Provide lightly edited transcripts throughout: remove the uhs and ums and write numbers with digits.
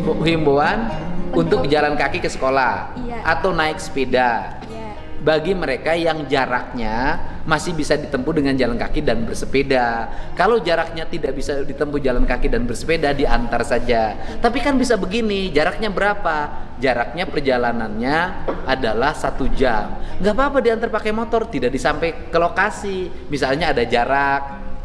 Himbauan untuk jalan kaki ke sekolah, iya, atau naik sepeda. Iya. Bagi mereka yang jaraknya masih bisa ditempuh dengan jalan kaki dan bersepeda. Kalau jaraknya tidak bisa ditempuh jalan kaki dan bersepeda, diantar saja. Tapi kan bisa begini, jaraknya berapa? Jaraknya perjalanannya adalah 1 jam. Nggak apa-apa diantar pakai motor, tidak disampai ke lokasi. Misalnya ada jarak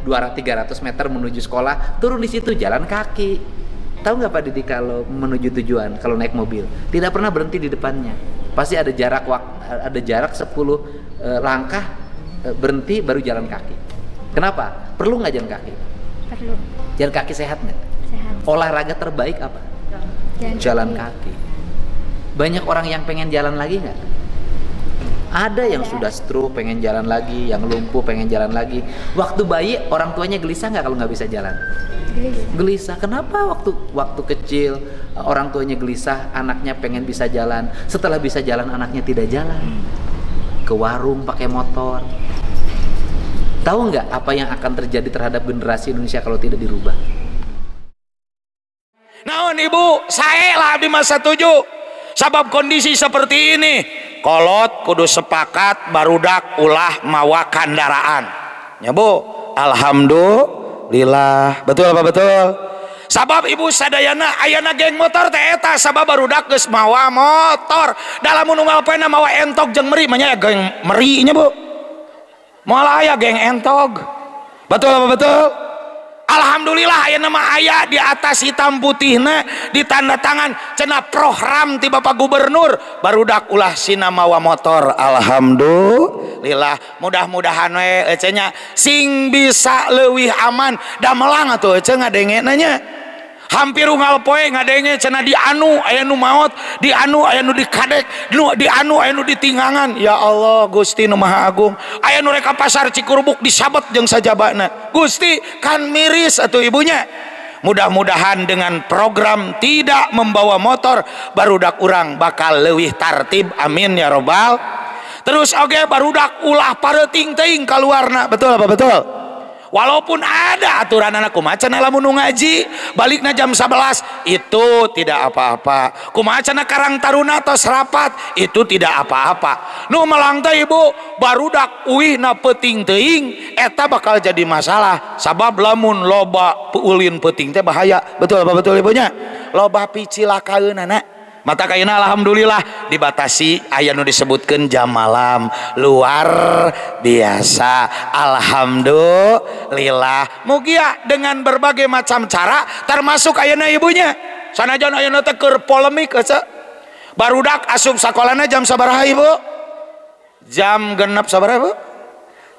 200-300 meter menuju sekolah, turun di situ jalan kaki. Tahu nggak Pak Didi kalau menuju tujuan, kalau naik mobil, tidak pernah berhenti di depannya. Pasti ada jarak ada jarak 10 langkah berhenti baru jalan kaki. Kenapa? Perlu nggak jalan kaki? Perlu. Jalan kaki sehat nggak? Sehat. Olahraga terbaik apa? Jalan kaki. Banyak orang yang pengen jalan lagi nggak? Ada yang sudah stroke pengen jalan lagi, yang lumpuh pengen jalan lagi. Waktu bayi orang tuanya gelisah nggak kalau nggak bisa jalan? Gelisah. Gelisah. Kenapa waktu kecil orang tuanya gelisah, anaknya pengen bisa jalan. Setelah bisa jalan anaknya tidak jalan. Ke warung pakai motor. Tahu nggak apa yang akan terjadi terhadap generasi Indonesia kalau tidak dirubah? Naon ibu, saya lah abdi mah setuju. Sabab kondisi seperti ini, kolot kudu sepakat barudak ulah mawa kandaraan. Ya bu, alhamdulillah. Betul apa betul? Sabab ibu sadayana ayana geng motor teh eta sabab barudak geus mawa motor. Dalam unggal poena mawa entok jeung meri, mah nya geng meri nya bu. Moal aya geng entog. Betul apa betul? Alhamdulillah ayeuna mah aya di atas hitam putihna ditanda tangan cenah program ti Bapak Gubernur barudak ulah sina mawa motor. Alhamdulillah, mudah-mudahan we ece nya sing bisa leuwih aman. Damelang atuh ece ngadengena nya. Hampir unggal poe ngadenge cenah di anu aya nu maot, di anu aya nu dikadek, di anu aya nu ditinggangan. Ya Allah Gusti nu Maha Agung. Aya nu rek ka pasar Cikurubuk disabet jeung sajabana. Gusti kan miris atuh ibunya. Mudah-mudahan dengan program tidak membawa motor barudak urang bakal leuwih tartib, amin ya robbal. Terus oge barudak ulah pareuting teuing kaluarna, betul apa betul? Walaupun ada aturan anak kumaha cenah lamun nu ngaji balikna jam 11 itu tidak apa-apa. Kumaha cenah Karang Taruna tos rapat itu tidak apa-apa. Nu melang teh ibu barudak uihna peuting teuing eta bakal jadi masalah. Sabab lamun loba ulin peuting teh bahaya. Betul apa betul ibunya? Loba picilakaeunana. Mata kayana alhamdulillah dibatasi aya nu disebutkeun jam malam, luar biasa. Alhamdulillah. Mugia dengan berbagai macam cara termasuk ayeuna ibunya. Sanajan ayeuna teh keur polemik ece. Barudak asup sakolana jam sabaraha ibu? Jam 6 sabaraha ibu?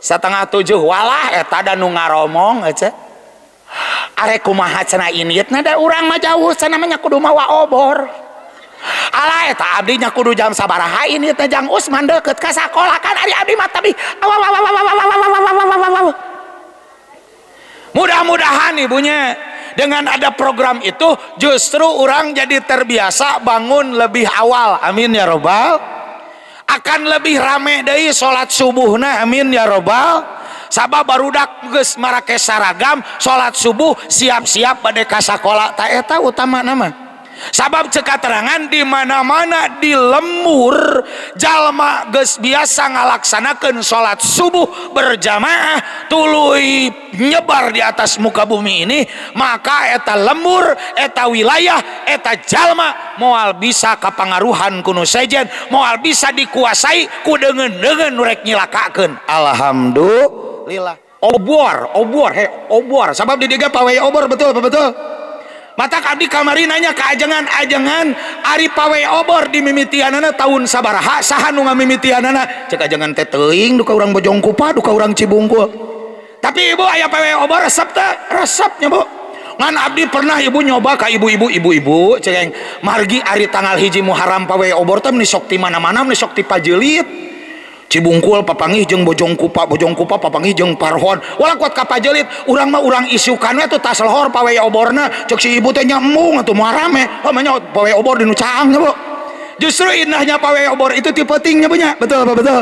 6:30. Walah eta da nu ngaromong ece. Arek kumaha cenah inditna da urang mah jauh cenah mah nya kudu mawa obor. Alah eta abdi nya kudu jam sabaraha ini teh jang Usman deukeut ka sakolah kan ari abdi mah tadi. Mudah-mudahan ibunya dengan ada program itu justru orang jadi terbiasa bangun lebih awal, amin ya robbal. Akan lebih rame deui salat subuhna, amin ya robbal. Sabab barudak geus marake saragam salat subuh siap-siap bade ka sakola, ta eta utamana mah. Sabab cek katerangan di mana-mana di lembur jalma geus biasa ngalaksanakeun salat subuh berjamaah tuluy nyebar di atas muka bumi ini, maka eta lembur, eta wilayah, eta jalma moal bisa kapangaruhan ku nu sejen, moal bisa dikuasai ku deungeun-deungeun nu rek nyilakakeun. Alhamdulillah. Obor, obor, he, obor. Sabab di dieu ge pawe obor, betul apa betul? Mata abdi kamari nanya ke ajengan-ajengan ari pawe obor di mimitianana tahun sabaraha saha nu ngamimitianana cek ajengan teh teuing duka urang Bojongkupa duka urang Cibungkul. Tapi ibu aya pawe obor resep teh resepnya bu. Ngan abdi pernah ibu nyoba ka ibu-ibu ibu-ibu ceng margi ari tanggal 1 Muharram pawe obor teh meni sok ti mana-mana meni sok ti Pajelit. Cibungkul papanggih jeung Bojongkupa, Bojongkupa papanggih jeung Parhon. Walah kuat ka Pajelit, urang mah urang isukan we tuh tas lohor pawe oborna. Cek si ibu teh nya embung atuh moal rame. Oh mah nya pawe obor di nu caang nya bu. Justru indahnya pawe obor itu ti peuting nya bu nya. Betul apa betul?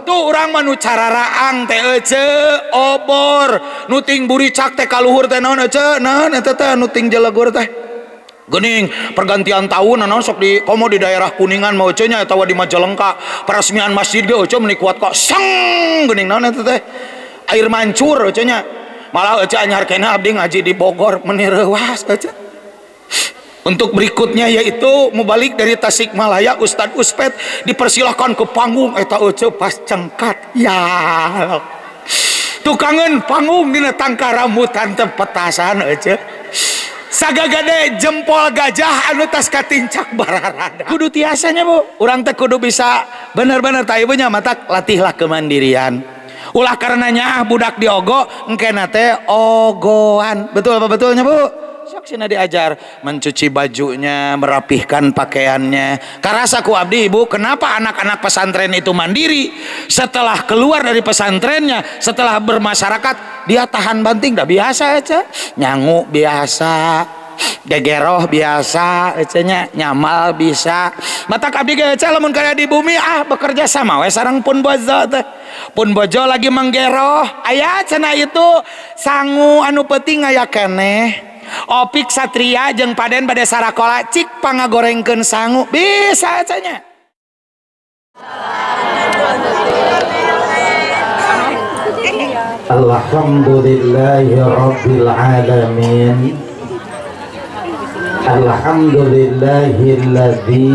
Tuh urang mah nu cararaang teh ece obor, nu ting buricak teh kaluhur teh naon ece, naon eta teh nu ting jelegur teh. Geuning pergantian tahun naon sok di komo di daerah Kuningan mau ece nya atawa di Majalengka peresmian masjid ge ece meuni kuat kok seng geuning naon eta teh air mancur ece nya malah ece anyar keneh abdi ngaji di Bogor meuni reuas ece. Untuk berikutnya yaitu mubalik dari Tasikmalaya Ustadz Uspet dipersilahkan ke panggung eta ece pas cengkat ya tukangan panggung dina tangka rambutan teh petasan ece sagagade jempol gajah anu tas katincak bararada. Kudu tiasanya bu, urang teh kudu bisa bener-bener ta ibu nya matak latihlah kemandirian. Ulah karena nyaah budak diogo engkena teh ogoan. Betul apa betulnya bu? Sok sina diajar mencuci bajunya, merapihkan pakaiannya. Karasa ku abdi ibu, kenapa anak-anak pesantren itu mandiri? Setelah keluar dari pesantrennya, setelah bermasyarakat, dia tahan banting dah biasa aja. Nyangu biasa, gegeroh biasa, ecenya nyamal bisa. Matak abdi ge ece lamun kaya di bumi ah bekerja sama we sareng pun bojo teh. Pun bojo lagi menggeroh, aya cenah itu sangu anu penting aya keneh. Opik Satria jeung Paden bade sarakola cik pangagorengkeun sangu bisa cenah. Alhamdulillahi rabbil alamin. Alhamdulillahilladzi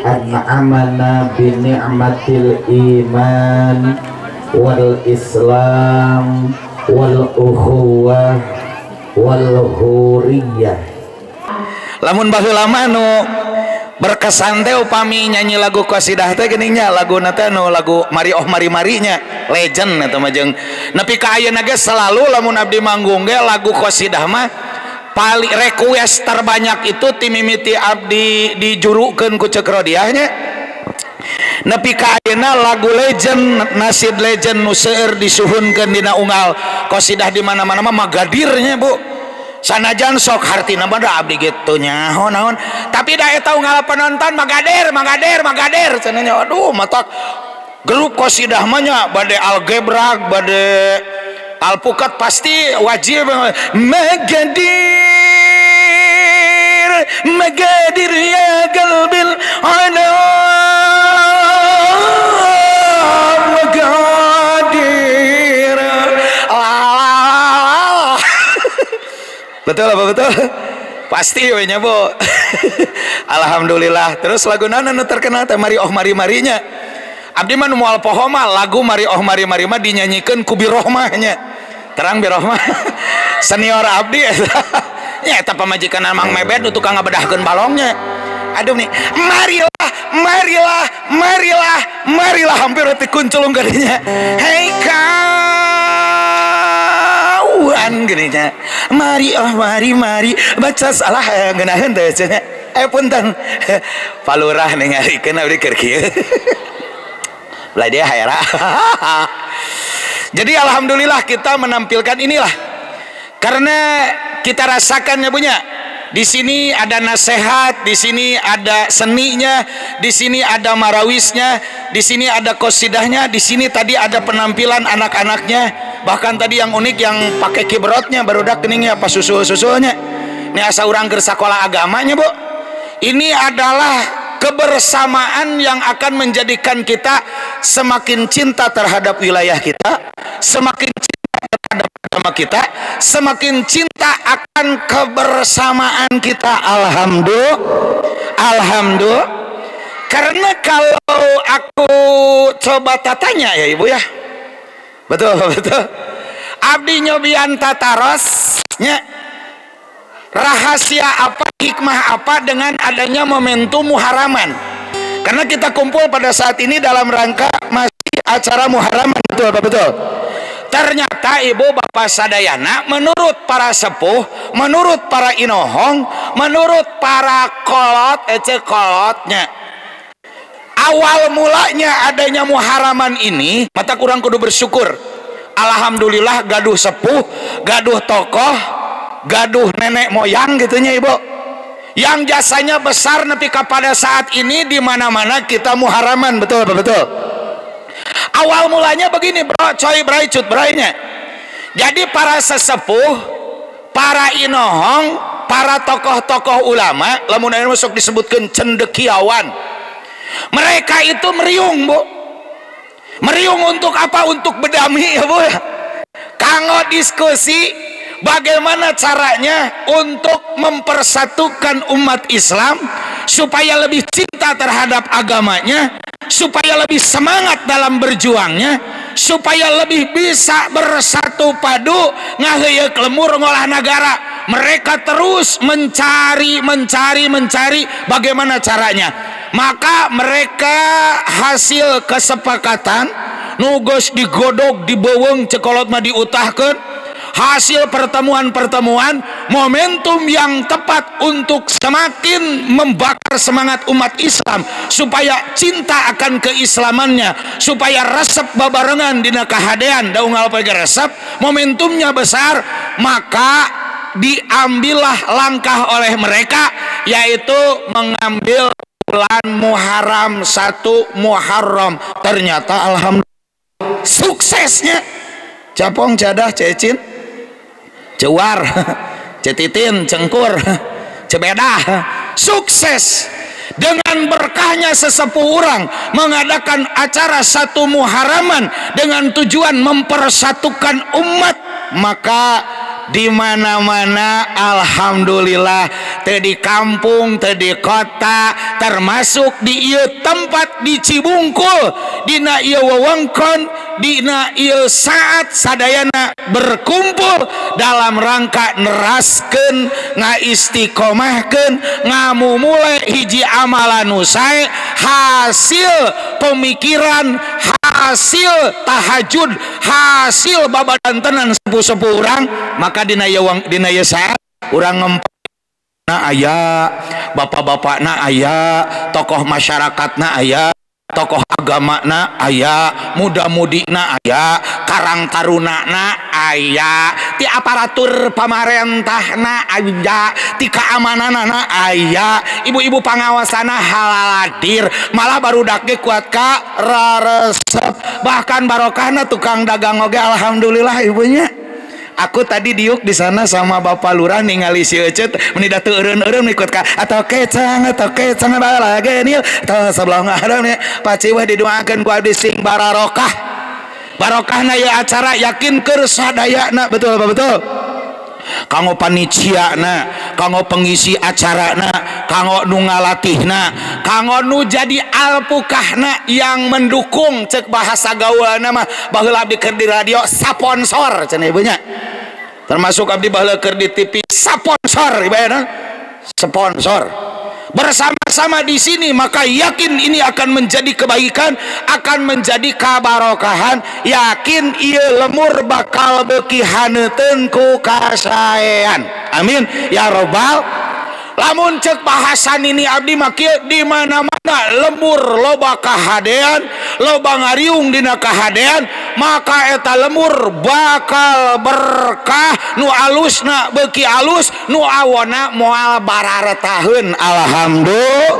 an'amana bi ni'matil iman wal islam wal ukhuwah wal huriyah. Lamun baheula mah nu berkesan teh upami nyanyi lagu qasidah teh geuning nya laguna teh nu lagu mari oh mari marinya legend eta mah jeung nepi ka ayeuna ge selalu lamun abdi manggung ge lagu qasidah mah paling request terbanyak itu ti mimiti abdi dijurukeun ku Ceuk Rodiah nya nepi ka ayeuna lagu legend nasid legend nu seueur disuhunkeun dina unggal qasidah di mana-mana mah magadirnya bu. Sanajan sok hartina mah da abdi gitu nyaho naon tapi da eta unggal penonton magadir magadir magadir cenah nya aduh matak grup qasidah mah nya bade algebra bade alpukat pasti wajib magadir magadir ya qalbil ana magadir. Betul apa betul? Pasti we nya bu. Alhamdulillah. Terus lagu naon anu terkenal teh mari oh mari marinya. Abdi mah nu moal poho mah lagu mari oh mari mari mah dinyanyikeun ku Birohmah nya. Terang Birohmah. Senior abdi eta. Nya eta pamajikan Mang Mebet nu tukang ngabedahkeun balongnya. Aduh nih, marilah, marilah, marilah, marilah hampir teh kunculung gadinya. Hei kawan gininya. Mari oh mari mari baca salah ngeunaheun teh cenah. Punten. Palurah ningalikeun abdi keur kieu. Lah dia haera. Jadi alhamdulillah kita menampilkan inilah. Karena kita rasakan ya punya. Di sini ada nasihat, di sini ada seninya, di sini ada marawisnya, di sini ada qosidahnya, di sini tadi ada penampilan anak-anaknya. Bahkan tadi yang unik yang pakai kibrotnya barudak keningnya apa susul-susulnya. Ini asa urang keur sakola agamanya, Bu. Ini adalah kebersamaan yang akan menjadikan kita semakin cinta terhadap wilayah kita, semakin cinta terhadap agama kita, semakin cinta akan kebersamaan kita. Alhamdulillah, alhamdulillah. Karena kalau aku coba tatanya ya ibu ya, betul betul. Abdi nyobian tatarosnya, rahasia apa, hikmah apa dengan adanya momentum Muharraman. Karena kita kumpul pada saat ini dalam rangka masih acara Muharraman, betul apa betul? Ternyata ibu bapak sadayana, menurut para sepuh, menurut para inohong, menurut para kolot, ece kolotnya, awal mulanya adanya Muharraman ini, mata kurang kudu bersyukur. Alhamdulillah gaduh sepuh, gaduh tokoh, gaduh nenek moyang gitunya ibu, yang jasanya besar nepi kepada saat ini di mana-mana kita Muharraman, betul apa betul? Awal mulanya begini bro, coy bray cut braynya. Jadi para sesepuh, para inohong, Para tokoh-tokoh ulama lamun aya masuk disebutkeun cendekiawan, mereka itu meriung, Bu. Meriung untuk apa? Untuk bedami ya, Bu ya. Kanggo diskusi bagaimana caranya untuk mempersatukan umat Islam supaya lebih cinta terhadap agamanya, supaya lebih semangat dalam berjuangnya, supaya lebih bisa bersatu padu ngaheuyeuk lemur ngolah nagara. Mereka terus mencari, mencari, mencari bagaimana caranya. Maka mereka hasil kesepakatan nu geus digodog, dibeuweung, cekolot mah diutahkeun, hasil pertemuan-pertemuan, momentum yang tepat untuk semakin membakar semangat umat Islam supaya cinta akan keislamannya, supaya resep babarengan dina kahadean, da unggal poe resep, momentumnya besar, maka diambillah langkah oleh mereka, yaitu mengambil bulan Muharram, 1 Muharram. Ternyata alhamdulillah suksesnya. Capong, cadah, cecin, cewar, cetitin, cengkur, cebedah, sukses. Dengan berkahnya sesepuh orang mengadakan acara 1 Muharraman dengan tujuan mempersatukan umat, maka di mana-mana alhamdulillah, teu di kampung, teu di kota, termasuk di ieu tempat di Cibungkul, dina ieu wewengkon, dina ieu saat sadayana berkumpul dalam rangka neraskeun, ngaistiqomahkeun, ngamumule hiji amalan nu sae, hasil pemikiran, hasil tahajud, hasil babadantenan sepuh-sepuh urang. Maka dina ieu wang, dina ieu saat urang ngempana aya, bapak-bapakna aya, tokoh masyarakatna aya, tokoh agamana aya, muda-mudina aya, karang tarunana aya, ti aparatur pamarentahna aya, ti keamananana aya, ibu-ibu pangawasana haladir, malah barudak ge kuat ka raresep, bahkan barokahna tukang dagang oge alhamdulillah ibunya. Aku tadi diuk di sana sama Bapak Lurah ningali si Ecet meni da teu eureun-eureun ikut ka atau kecang balagenil atau sebelah ngadam nih paci weh didoakeun ku abdi sing bararokah. Barokahna ieu acara yakin keur sadayana, betul apa betul? Kanggo panitiana, kanggo pengisi acarana, kanggo nu ngalatihna, kanggo nu jadi alpukahna yang mendukung, cek bahasa gaulna mah baheula abdi keur di radio sponsor cenah ibu nya. Termasuk abdi baheula keur di TV sponsor ibu nya, sponsor. Bersama-sama di sini maka yakin ini akan menjadi kebaikan, akan menjadi kabarokahan, yakin ieu lemur bakal beuki haneuteun ku kasaean. Amin ya robbal. Lamun cek bahasan ini abdi mah kieu, di mana-mana lemur loba kahadean, loba ngariung dina kahadean, maka eta lemur bakal berkah, nu alusna beuki alus, nu awona moal bararetaheun. Alhamdulillah,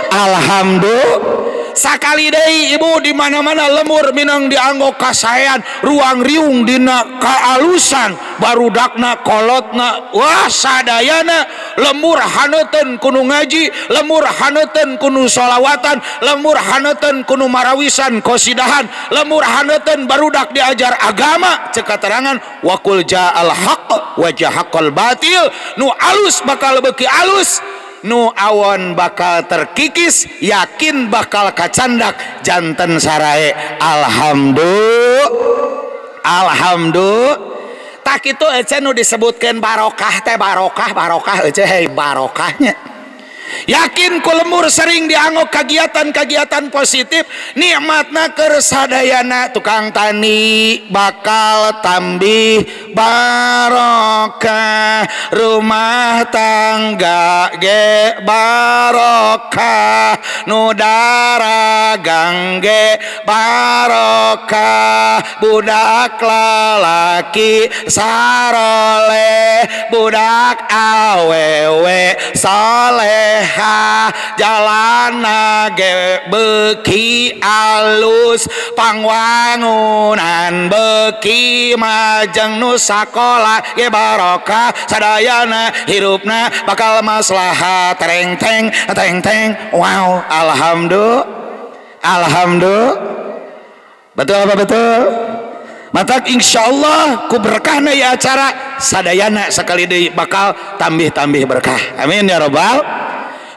alhamdulillah. Sakali deui ibu, di mana-mana lemur minang dianggo kasaean, ruang riung dina kaalusan, barudakna kolotna wah sadayana lemur haneuteun kunu ngaji, lemur haneuteun kunu sholawatan, lemur haneuteun kunu marawisan kosidahan, lemur haneuteun barudak diajar agama. Cek katerangan waqul ja'al haqq wa jahaqal batil, nu alus bakal beuki alus, nu awon bakal terkikis, yakin bakal kacandak janten sarae. Alhamdulillah, alhamdulillah. Tak itu ece nu disebutkan barokah teh, barokah, barokah ece, hei barokahnya. Yakin ku lemur sering dianggo kegiatan-kegiatan positif, nikmatna keur sadayana, tukang tani bakal tambih barokah, rumah tangga ge barokah, nu daragang ge barokah, budak lalaki saroleh, budak awewe soleha, barokah jalana ge beuki alus pangwangunan beuki majeng nu sakola ge barokah sadayana hirupna bakal maslahat tereng teng teng teng wow alhamdulillah alhamdulillah betul apa betul matak insyaallah ku berkahna ya acara sadayana sekali deui bakal tambih-tambih berkah amin ya robbal.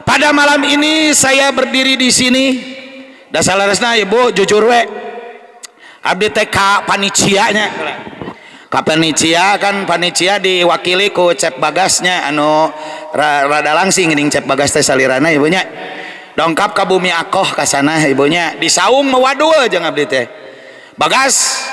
Pada malam ini saya berdiri di sini dasalaresna ibu jujur we abdi teh ka panitianya ka panitia kan panitia diwakili ku Cep Bagasnya anu rada langsing geuning Cep Bagas teh salirana ibunya dongkap ka bumi akoh ka sana ibunya di saung mewadul jeung abdi teh Bagas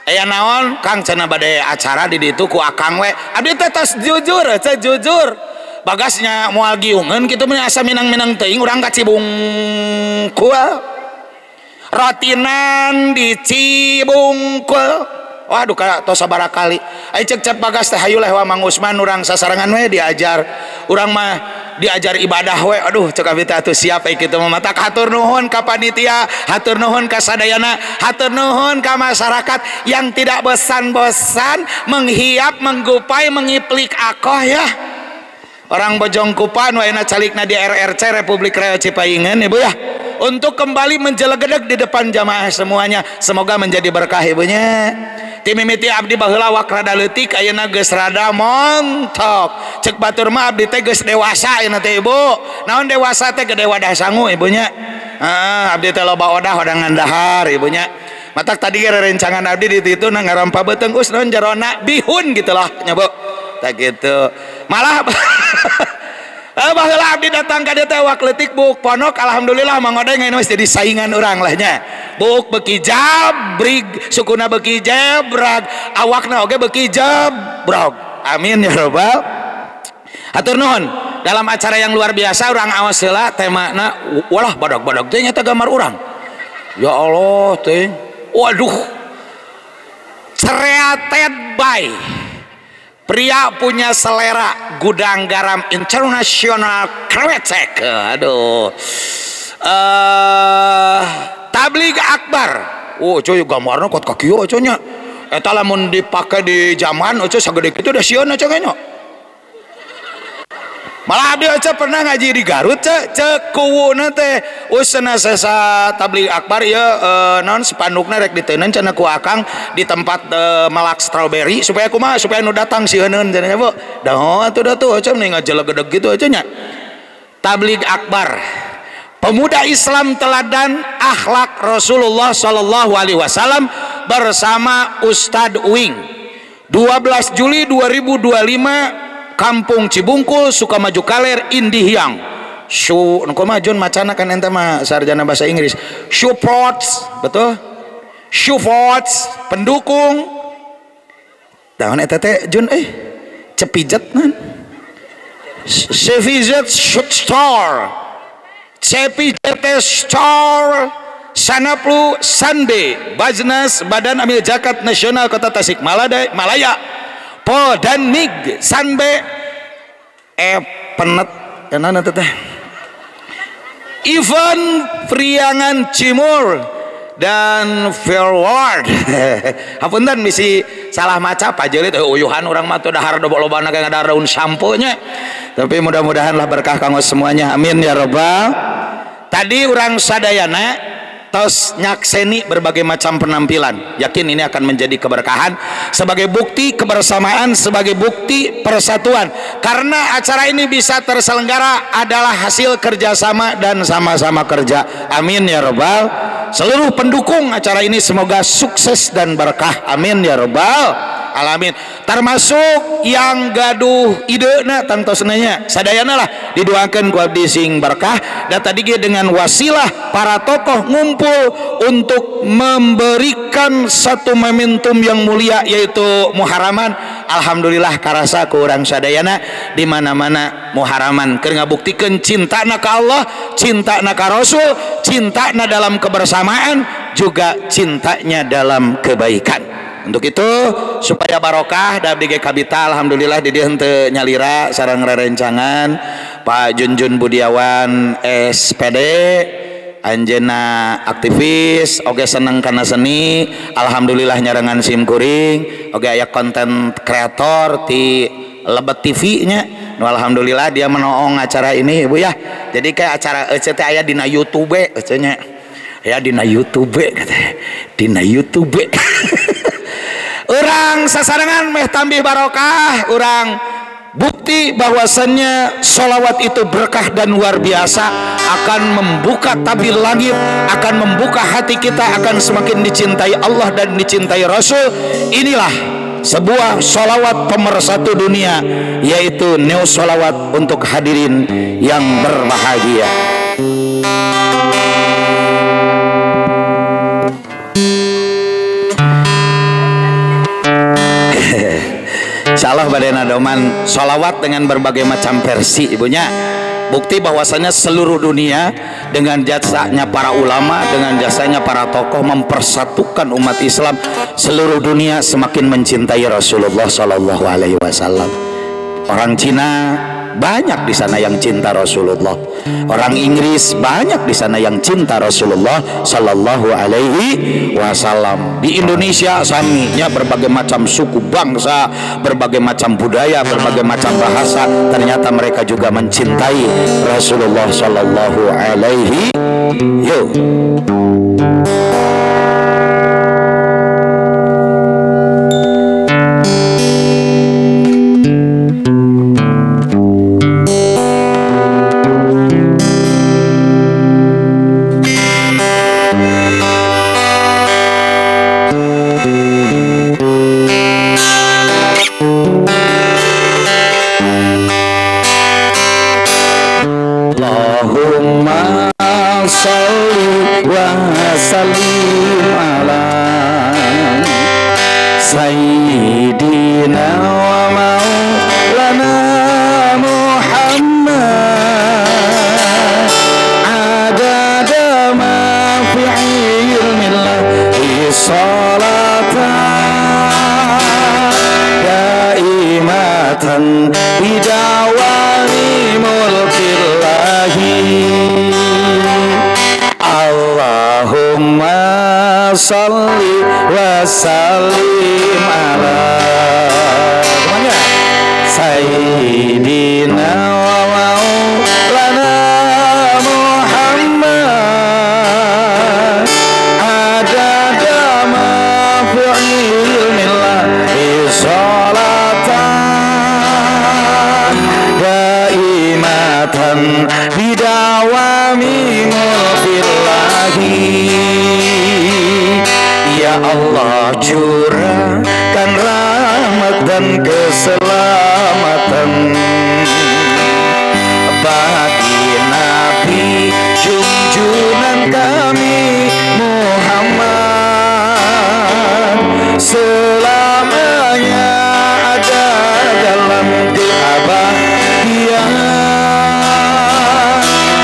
aya naon Kang cenah bade acara di ditu ku akang we abdi teh tos jujur teh jujur Bagasnya moal giungeun kitu mah asa minang-minang teuing urang ka Cibungkul rotinan di Cibungkul waduh ka tos sabaraha kali ai cek Cep Bagas teh hayu leh wa Mang Usman urang sasarengan we diajar urang mah diajar ibadah we aduh cek abdi teh atuh siap ai kitu mah matak hatur nuhun ka panitia hatur nuhun ka sadayana hatur nuhun ka masyarakat yang tidak bosan-bosan menghiap menggupai mengiplik akoh ya orang Bojong Kupa nu ayeuna calikna di RRC Republik Raya Cipaingan ibu ya untuk kembali menjelegedeg di depan jamaah semuanya semoga menjadi berkah ibunya. Timimiti abdi baheula wak rada leutik ayeuna geus rada montok cek batur mah abdi teh geus dewasa ayeuna teh ibu naon dewasa teh gede wadah sangu ibunya heeh abdi teh loba odah hodangan dahar ibunya matak tadi ge rerencangan abdi di ditu na ngarampa beuteung us naon jerona bihun gitu lah nya bu tak gitu malah baheula abdi datang ka dieu teh wak leutik buuk ponok alhamdulillah Mang Odeng ayeuna geus jadi saingan urang lah nya buuk beuki jabrig sukuna beuki jebrag awakna oge beuki jebrog amin ya robbal. Hatur nuhun dalam acara yang luar biasa urang awas heula temana walah badag-badag teh nyata gambar urang ya Allah teh waduh created by pria punya selera gudang garam internasional krecek aduh tabligh akbar oh cuy gambarna kuat ka kieu cuy nya eta lamun dipake di zaman cuy sagede kitu da sieun cuy nya malah abdi cuy pernah ngaji di Garut cuy ceuk kuwuna teh us cenah sesa tabligh akbar ieu naon spandukna rek diteuneun cenah ku akang di tempat melak strawberry supaya kumaha supaya nu datang sieuneun cenah bu dah atuh da tuh cuy mending ngajelegedeg gitu cuy nya. Tabligh akbar pemuda Islam teladan akhlak Rasulullah Shallallahu Alaihi Wasallam bersama Ustadz Wing 12 Juli 2025 Kampung Cibungkul Sukamaju Kaler Indihiang su kumaha macana kan ente mah sarjana bahasa Inggris supports betul supports pendukung daun eta teh jun cepijet nan CVZ Store CPJT Store Sanaplu Sande Baznas Badan Amil Zakat Nasional Kota Tasikmalaya Pol dan Mig Sanbe penet kenana teteh Ivan Priangan Cimur dan Forward hapunten bisi salah maca pajelit uyuhan urang mah teu dahar lobana kayak ngadahar daun sampo nya tapi mudah-mudahan lah berkah kanggo semuanya amin ya robbal. Tadi urang sadayana tos nyakseni berbagai macam penampilan yakin ini akan menjadi keberkahan sebagai bukti kebersamaan sebagai bukti persatuan karena acara ini bisa terselenggara adalah hasil kerjasama dan sama-sama kerja amin ya robbal. Seluruh pendukung acara ini semoga sukses dan berkah amin ya robbal alamin termasuk yang gaduh ide na tantosna sadayana lah didoakan ku abdi sing berkah dan tadi dengan wasilah para tokoh ngumpul untuk memberikan satu momentum yang mulia yaitu Muharraman alhamdulillah karasa ku urang sadayana di mana-mana Muharraman keur ngabuktikeun cintana ka Allah cintana ka Rasul cintana dalam kebersamaan juga cintanya dalam kebaikan. Untuk itu supaya barokah da abdi ge kabita alhamdulillah di dieu henteu nyalira sareng rerencangan Pak Junjun Budiawan SPD, anjeunna aktivis oge seneng kana seni, alhamdulillah nyarengan sim kuring oge aya konten kreator ti Lebet TV nya, alhamdulillah dia menoong acara ini ibu ya. Jadi kayak acara ece teh aya dina YouTube ece nya, ya dina YouTube katanya, dina YouTube. Urang sasarengan meh tambih barokah, urang bukti bahwasannya sholawat itu berkah dan luar biasa, akan membuka tabir langit, akan membuka hati kita, akan semakin dicintai Allah dan dicintai Rasul. Inilah sebuah sholawat pemersatu dunia, yaitu neo sholawat untuk hadirin yang berbahagia. Insyaallah badai nadoman sholawat dengan berbagai macam versi ibunya. Bukti bahwasannya seluruh dunia dengan jasanya para ulama, dengan jasanya para tokoh mempersatukan umat Islam, seluruh dunia semakin mencintai Rasulullah Shallallahu Alaihi Wasallam. Orang Cina banyak di sana yang cinta Rasulullah, orang Inggris banyak di sana yang cinta Rasulullah Shallallahu Alaihi Wasallam. Di Indonesia saminya berbagai macam suku bangsa, berbagai macam budaya, berbagai macam bahasa, ternyata mereka juga mencintai Rasulullah Shallallahu Alaihi. Yo. Allahumma sholli wa sallim ala sayyidina wa maulana Muhammad adada ma fi ilmillahi sholatan daimatan bidawami mulkillahi. Allahumma sholli wa sallim ala sayyidina wa maulana Muhammad adada ma fi ilmillahi sholatan daimatan bidawami mulkillahi. Ya Allah, curahkan rahmat dan keselamatan bagi Nabi junjungan kami Muhammad, selamanya ada dalam keabadian,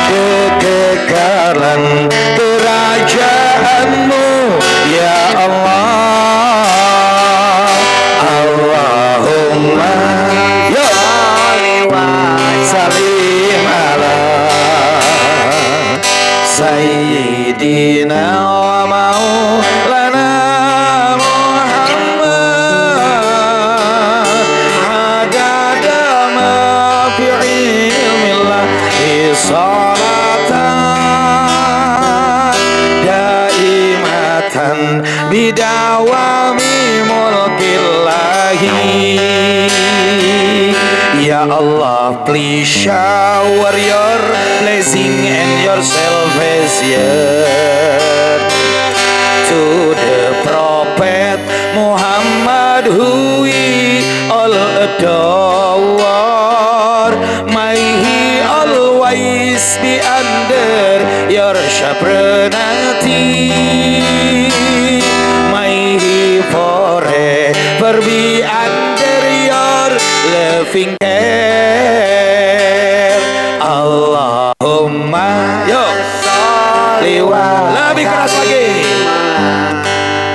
kekekalan kerajaanmu ya Allah. Allahumma ya salim ala sayyidina wa maulana Muhammad adada ma fi ilmillahi sholatan daimatan bidawami mulkillahi. Ya Allah, please shower your blessing and your salvation to the Prophet Muhammad who we all adore. May he always be under your sovereignty. May he forever be under your loving care. Allahumma yo liwa lebih keras lagi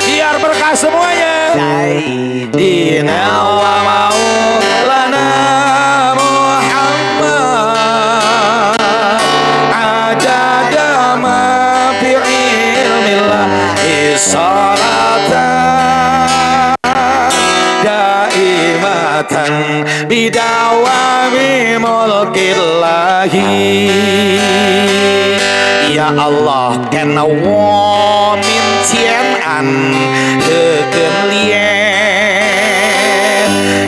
biar berkah semuanya. Sayyidina wa maulana Muhammad adada ma fi ilmillah salatan daimatan bidawami mulkillahi. Ya Allah kena wo min tian an heken lien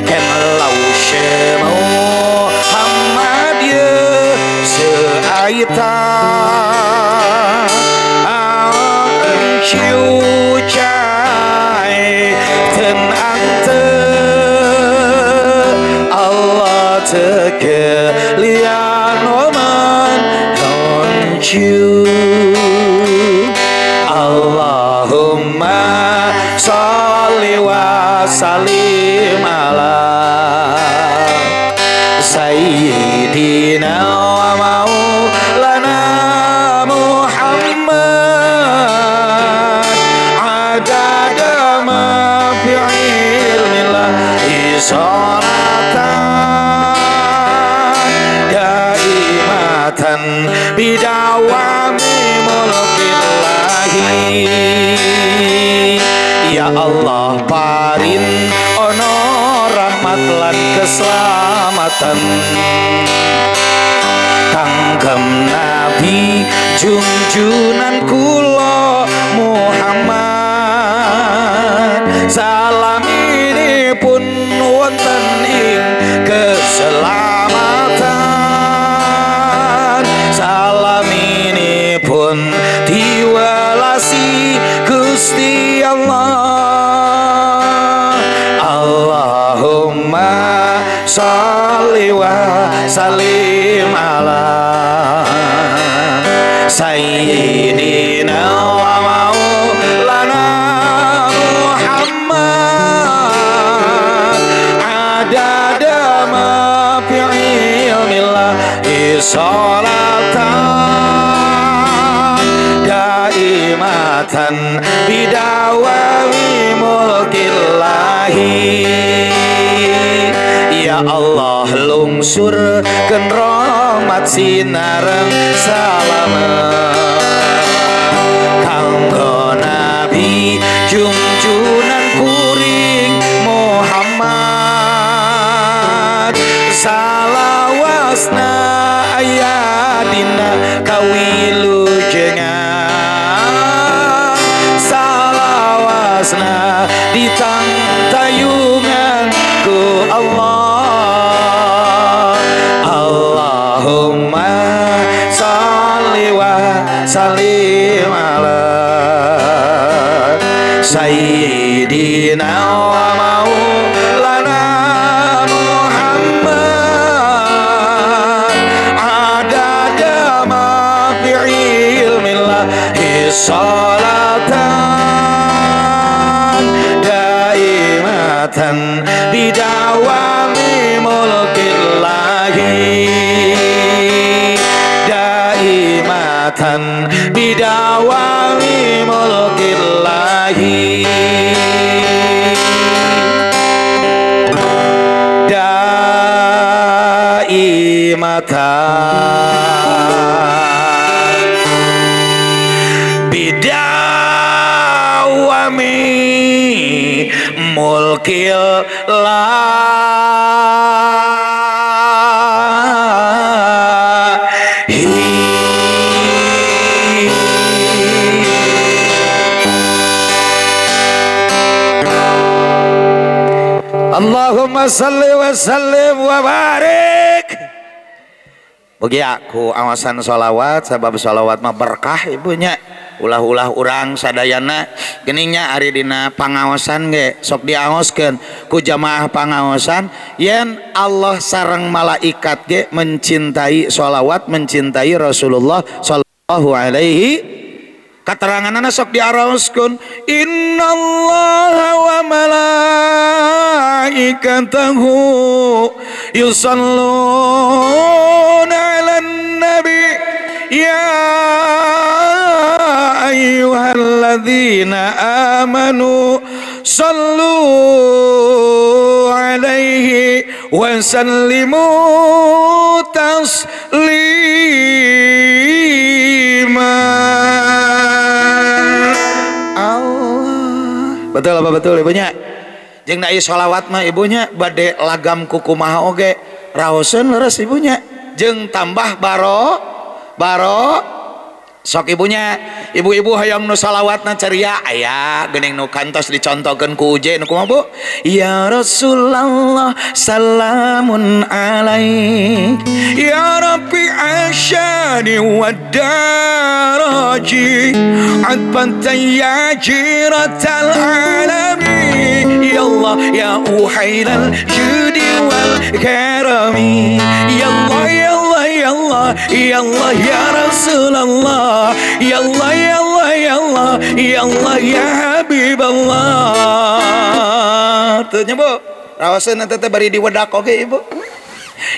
ken lau she Muhammad ye seaita ang chiu chai ten ang te Allah te ke lian oman hon chiu. Allahumma sholli wa sallim ala sayyidina wa maulana Muhammad adada ma fi ilmillah salatan daimatan bidawami mulkillahi. Ya Allah parin ono rahmat lan keselamatan kanggem Nabi junjunan kula Muhammad. Salam ini pun wonten ing keselamatan, salam ini pun diwelasi Gusti Allah. Allahumma sholli wa sallim ala sayyidina wa maulana Muhammad adada ma fi ilmillah salatan daimatan bidawami mulkillahi. Ya Allah lungsur ken rahmat sinareng salamet kanggo Nabi junjunan kuring Muhammad. Salawasna aya dina kawilujengan, salawasna ditangtayungan ku Allah. Allahumma sholli wa sallim ala sayyidina wa maulana Muhammad adada ma fi ilmillah salatan daimatan bidawami mulkillahi, daimatan bidawami mulkillahi, daimatan bidawami mulkillahi. Allahumma salli wa sallim wa barik. Bagi aku awasan sholawat, sabab sholawat mah berkah ibunya. Ulah-ulah urang sadayana geningnya ari dina pangaosan ge sok diaoskeun ku jamaah pangaosan yen Allah sareng malaikat ge mencintai sholawat, mencintai Rasulullah sallallahu alaihi. Kateranganana sok diaraoskeun innallaha wa malaikatahu yusalluna 'alan nabi ya ayyuhalladzina amanu sallu alaihi wasallimu taslima. Allah. Betul apa betul ibunya? Jeung da ieu sholawat mah ibunya bade lagam kukumaha oge raoseun leres ibunya jeung tambah baro sok ibunya. Ibu-ibu hayang nu salawatna ceria aya geuning nu kantos dicontohkeun ku Uje nu kumaha Bu? Ya Rasulullah salamun alaik ya Rabbi asyani wad daraji adbanta ya jiratal alami ya Allah ya uhailal judi wal karami ya Allah ya Allah ya Allah ya Allah ya Rasulullah ya Allah ya Allah ya Allah ya Allah ya Habiballah. Teu nya Bu, raoseun eta teh bari diwedak oge Ibu.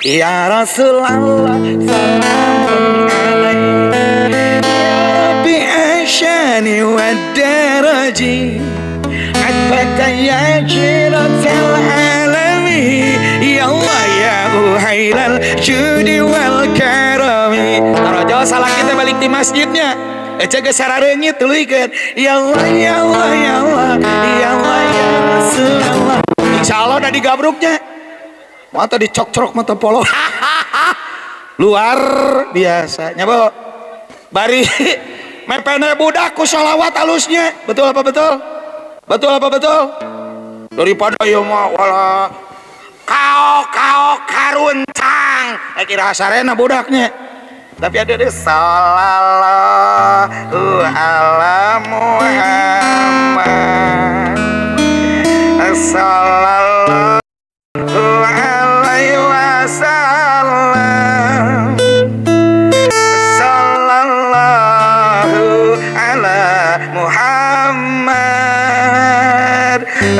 Ya Rasulullah salamun alaik ya Rabbi asyani wad daraji adbata ya jiratal alami ya Allah ya uhailal judi wal karami. Tarajo salah kita balik di masjidnya ece geus sarareungit tuluykeun ya Allah ya Allah ya Allah ya Allah ya Rasulullah. Insyaallah udah digabruknya mata dicok-cok mata polo. Luar biasa nya Bu. Bari mepene budak ku sholawat alusnya. Betul apa betul? Betul apa betul? Daripada ieu mah wala kao karuncang kira sarena budaknya. Tapi ada deh sallallahu ala Muhammad sallallahu alaihi wasallam sallallahu ala Muhammad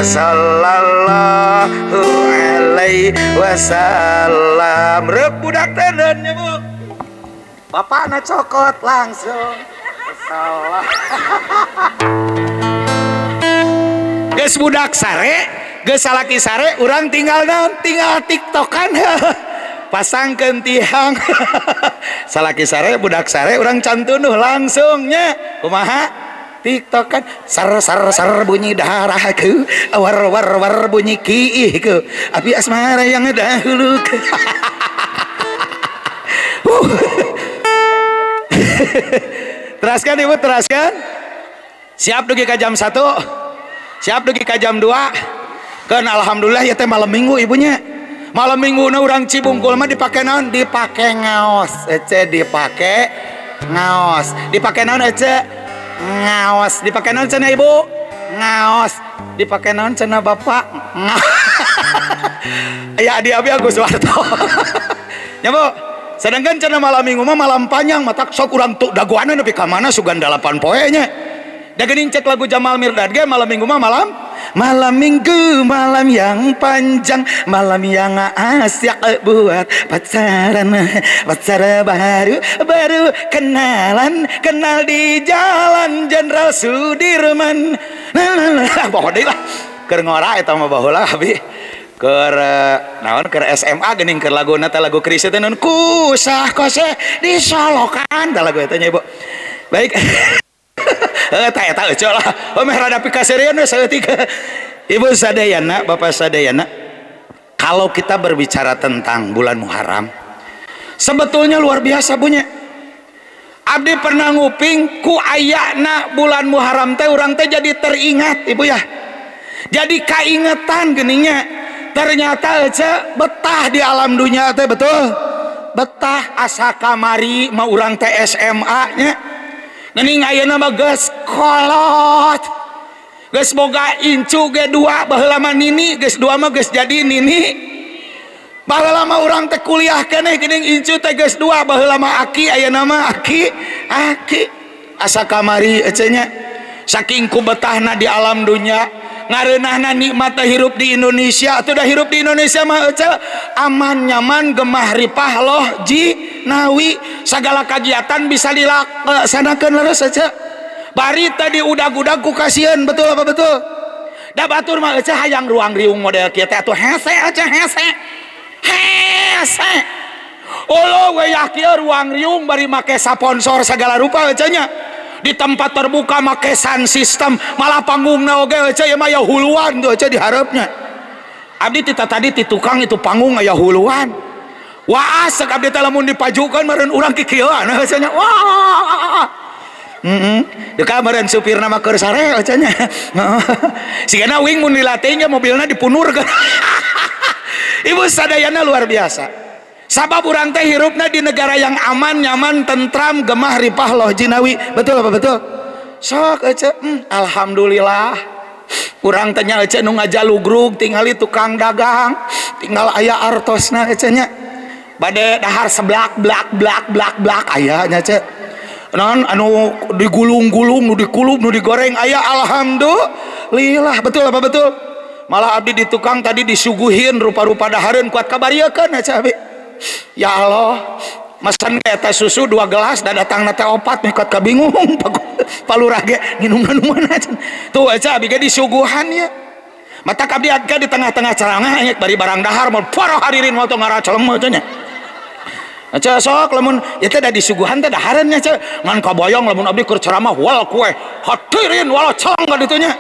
sallallahu alaihi wasallam. Rep budak teh nya Bu. Bapakna cokot langsung. Salah. Geus budak sare, geus salaki sare, urang tinggal naon? Tinggal tiktokan. Pasangkeun tihang. Salaki sare, budak sare, urang cantunuh langsungnya. Kumaha? Tiktokan sar sar sar bunyi darahku, war war war bunyi kiihku, api asmara yang dahulu. Teraskan Ibu, teraskan. Siap dugi ka jam 1. Siap dugi ka jam 2. Kan alhamdulillah ya teh malam minggu ibunya. Malam minggu na urang Cibungkul mah dipake naon? Dipake ngaos. Ece dipake ngaos. Dipake naon ece? Ngaos. Dipake naon cenah Ibu? Ngaos. Dipake naon cenah Bapak? Ya adi abi Agus Warto. Ya Bu. Sedangkan cenah malam minggu mah malam panjang matak sok urang tuh dagoanna nepi ka mana sugan 8 poe nya. Da geuning cek lagu Jamal Mirdad ge malam minggu mah malam minggu malam yang panjang malam yang asik buat pacaran pacar baru kenalan kenal di jalan Jenderal Sudirman. Nah, bawa deui lah keur ngora eta mah baheula abi. Keur naon keur SMA geuning keur laguna teh lagu Krisye teh naon kusah kose disolokan tah lagu eta nya Ibu. Baik. Eta eta eueuh lah. Oh meh rada pikaseurieun we saeutik. Ibu sadayana, Bapak sadayana, kalau kita berbicara tentang bulan Muharram, sebetulnya luar biasa bunya. Abdi pernah nguping ku ayana bulan Muharram teh urang teh jadi teringat Ibu ya. Jadi kaingetan geningnya. Ternyata ece betah di alam dunia teh betul. Betah asa kamari mah urang teh SMA nya. Geuning ayeuna mah geus kolot. Geus boga incu ge dua baheula mah nini, geus dua mah geus jadi nini. Baheula mah urang teh kuliah keneh geuning incu teh geus dua baheula mah aki ayeuna mah aki aki. Asa kamari ece nya. Saking ku betahna di alam dunia. Ngareunahna nikmat hirup di Indonesia atuh da hirup di Indonesia mah ece aman nyaman gemah ripah loh ji nawi segala kegiatan bisa dilaksanakeun leres ece bari tadi udag-udag ku kasieun betul apa betul Da batur mah euceuh hayang ruang riung model kieu teh atuh hese euceuh hese. Hese. Olo wayah kieu ruang riung bari make sponsor segala rupa euceuh nya. Di tempat terbuka make sound system, malah panggungna oge euceuh ieu mah aya huluan tuh euceuh dihareupnya. Abdi tita tadi ti tukang itu panggung aya huluan. Wah, asek abdi teh lamun dipajukeun meureun urang kikieuan euceuh nya. Wah. Heeh. Deka meureun supirna mah keur sare euceuh nya. Sigana wing mun dilatih nya mobilna dipunurkeun. Ibu sadayana luar biasa. Sabab urang teh hirupna di negara yang aman, nyaman, tentram, gemah, ripah, loh jinawi. Betul apa betul? Sok euceuh, alhamdulillah. Urang teh nya euceuh nu ngajalugrug tingali tukang dagang, tinggal aya artosna euceuh nya. Bade dahar seblak blak blak blak blak aya nya ceu. Naon anu digulung-gulung, nu dikulub, nu digoreng aya alhamdulillah. Betul apa betul? Malah abdi di tukang tadi disuguhin rupa-rupa dahareun kuat kabariekeun nya abdi. Ya Allah, mesen eta susu 2 gelas dan datang nate 4 mikot kabingung palurah ge nginumna nu mana tuh aja abdi ge disuguhan ya. Mata abdi agak di tengah-tengah ceramah nya bari barang dahar mun para hadirin moal tong ngaracelem mah nya. Aca sok lamun ieu teh da disuguhan teh dahareun nya ce ngan kabayang lamun abdi keur ceramah wal kue hadirin walau celeng ka ditu nya.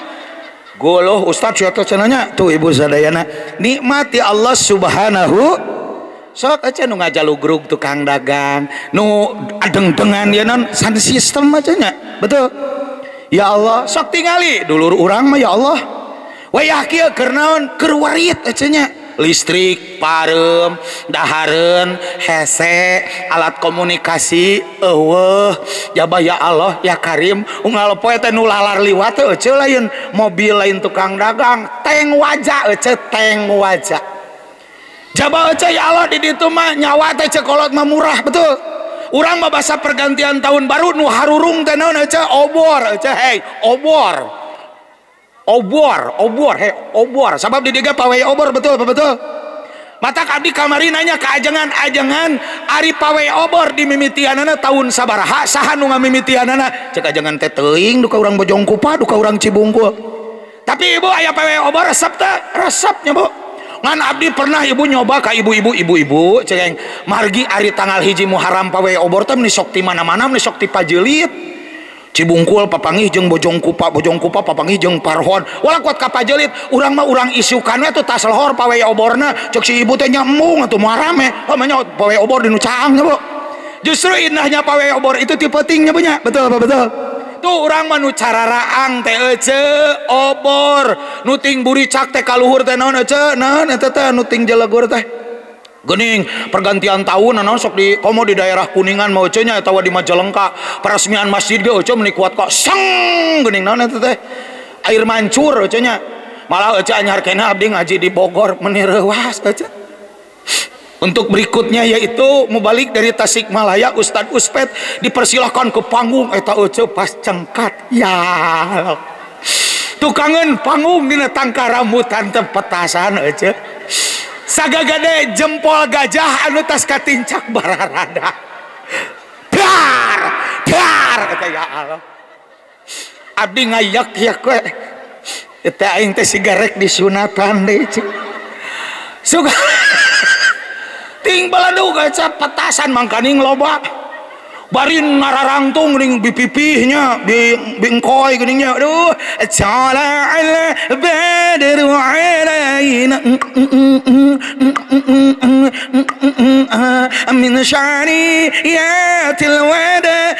Goloh ustaz sia teh cenah nya tuh ibu sadayana nikmati Allah Subhanahu. Sok aja nu ngajalugrug tukang dagang nu adeng-dengan ya non sound system aja nya betul. Ya Allah sok tingali dulur urang mah ya Allah wayah kieu keur naon keur warit aja nya listrik pareum dahareun hese alat komunikasi eueuh jabah ya Allah ya Karim unggal poe teh nu lalar liwat teh euceuh lain mobil lain tukang dagang teng wajah euceuh teng wajah. Jaba euceuh ya Allah di ditu mah nyawa teh cekolot mah murah betul. Urang mah basa pergantian tahun baru nu harurung teh naon euceuh obor euceuh hei obor. Obor, obor hei obor. Sabab di dieu pawe obor betul apa betul? Matak abdi kamari nanya ka ajengan-ajengan ari pawe obor di mimitianana tahun sabaraha saha nu ngamimitianana cek ajengan teh teuing duka urang Bojongkupa duka urang Cibungkul. Tapi ibu aya pawe obor resep teh resepnya Bu. Ngan abdi pernah ibu nyoba ka ibu-ibu ibu-ibu ceng margi ari tanggal 1 Muharram pawe obor teh meni sok ti mana-mana meni sok ti Pajelit Cibungkul papanggih jeung Bojongkupa Bojongkupa papanggih jeung Parhon wala kuat ka Pajelit urang mah urang isukan we atuh tas lohor pawe oborna cek si ibu teh nya embung atuh moal rame oh mah nya pawe obor di nu caang nya Bu. Justru indahnya pawe obor itu ti peuting nya Bu nya betul apa betul? Tuh urang mah nu cararaang teh euceuh obor nu ting buricak teh kaluhur teh naon euceuh naon eta teh nu ting jelegur teh geuning pergantian tahun naon sok di komo di daerah Kuningan mah euceuh nya atawa di Majalengka peresmian masjid ge euceuh meuni kuat kok seng geuning naon eta teh air mancur euceuh nya malah euceuh anyar keneh abdi ngaji di Bogor meuni reuas euceuh. Untuk berikutnya yaitu mubalik dari Tasikmalaya Ustadz Uspet dipersilahkan ke panggung eta euceuh pas cengkat ya tukangan panggung dina tangka rambutan teh petasan euceuh sagagade jempol gajah anu tas katincak bararada dar dar eta ya Allah abdi ngayak-yak we eta aing teh sigarek disunatan deui suka ting baladug aja petasan mangkaning loba bari ngararangtung ning bipipihnya bingkoy geuning nya aduh tala'al badru alaina min syariyatil wada.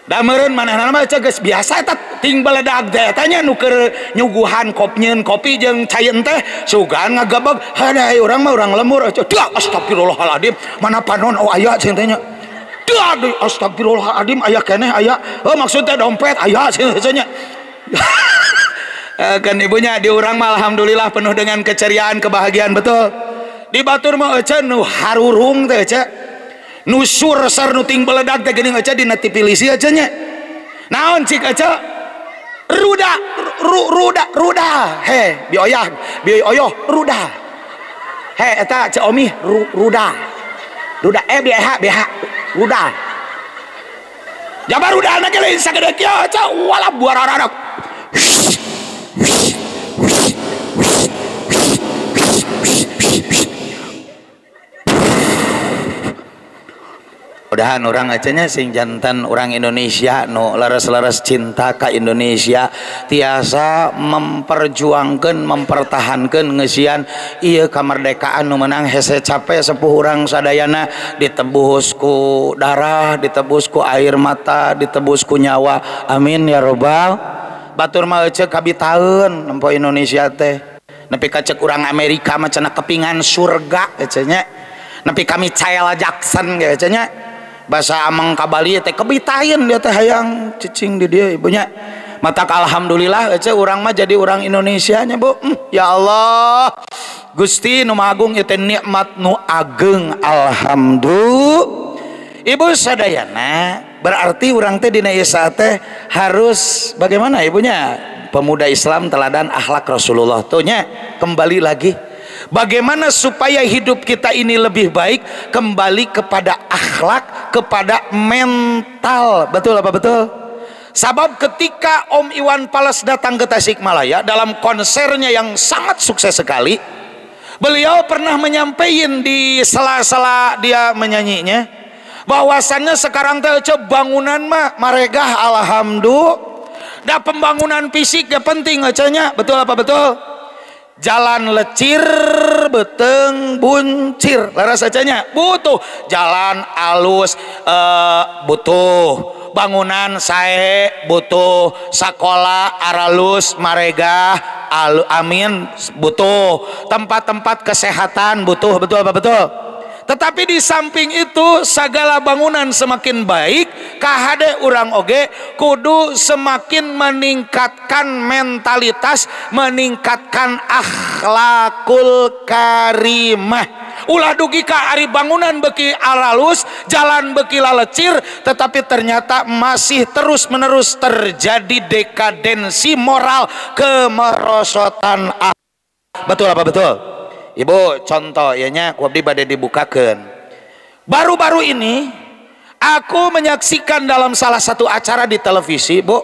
Da meureun manehna mah geus biasa eta ting beledag teh eta nya nu keur nyuguhan kopnyeun kopi jeung caieun teh sugan ngagebeg hadai urang mah urang lemur dah astagfirullahaladzim mana panon oh aya cenah teh nya dah astagfirullahaladzim aya keneh aya heuh maksud teh dompet aya cenah nya. Kan ibunya di urang mah alhamdulillah penuh dengan keceriaan kebahagiaan betul. Di batur mah euceuh nu harurung teh euceuh nu sur nu ting beledag teh geuning euceuh dina TV lisi euceuh nya naon cik euceuh ruda ruda ruda he bioyah bioyoh ruda he eta ceu omi ruda ruda eh BH BH ruda Jabar udah anak lain sagede kieu aca wala buararak. Mudahan orang acanya sing jantan orang Indonesia nu leres-leres cinta ka Indonesia tiasa memperjuangkan mempertahankan ngeusian ieu kamerdekaan nu menang hese capek sepuh urang sadayana ditebus ku darah, ditebus ku air mata, ditebus ku nyawa. Amin ya robbal. Batur mah ece kabitaeun nempo Indonesia teh. Nepi ka ceuk urang Amerika mah cenah kepingan surga ece nya. Nepi ka Michael Jackson ge ece nya. Bahasa ameng ka Bali teh kebitain dia teh hayang cicing di dia ibunya. Matak alhamdulillah ece urang mah jadi urang Indonesia nya Bu. Ya Allah. Gusti nu Maha Agung ieu teh nikmat nu ageng alhamdulillah. Ibu sadayana berarti urang teh dina ieu saat teh harus bagaimana ibunya? Pemuda Islam teladan akhlak Rasulullah tuh nya kembali lagi. Bagaimana supaya hidup kita ini lebih baik? Kembali kepada akhlak, kepada mental. Betul apa betul? Sebab ketika Om Iwan Fals datang ke Tasikmalaya dalam konsernya yang sangat sukses sekali, beliau pernah menyampaikan di sela-sela dia menyanyinya bahwasannya sekarang teh bangunan mah maregah alhamdulillah. Da pembangunan fisik ya penting nya, betul apa betul? Jalan lecir beteng buncir leres nya butuh jalan alus, butuh bangunan sae, butuh sekolah aralus maregah alu, amin butuh tempat-tempat kesehatan butuh, betul apa betul? Tetapi di samping itu segala bangunan semakin baik, kahade urang oge kudu semakin meningkatkan mentalitas, meningkatkan akhlakul karimah. Ulah dugi ka ari bangunan beki aralus, jalan beki lalecir, tetapi ternyata masih terus-menerus terjadi dekadensi moral, kemerosotan akhlak. Betul apa betul? Ibu contoh ianya ku abdi bade dibukakeun. Baru-baru ini aku menyaksikan dalam salah satu acara di televisi, Bu.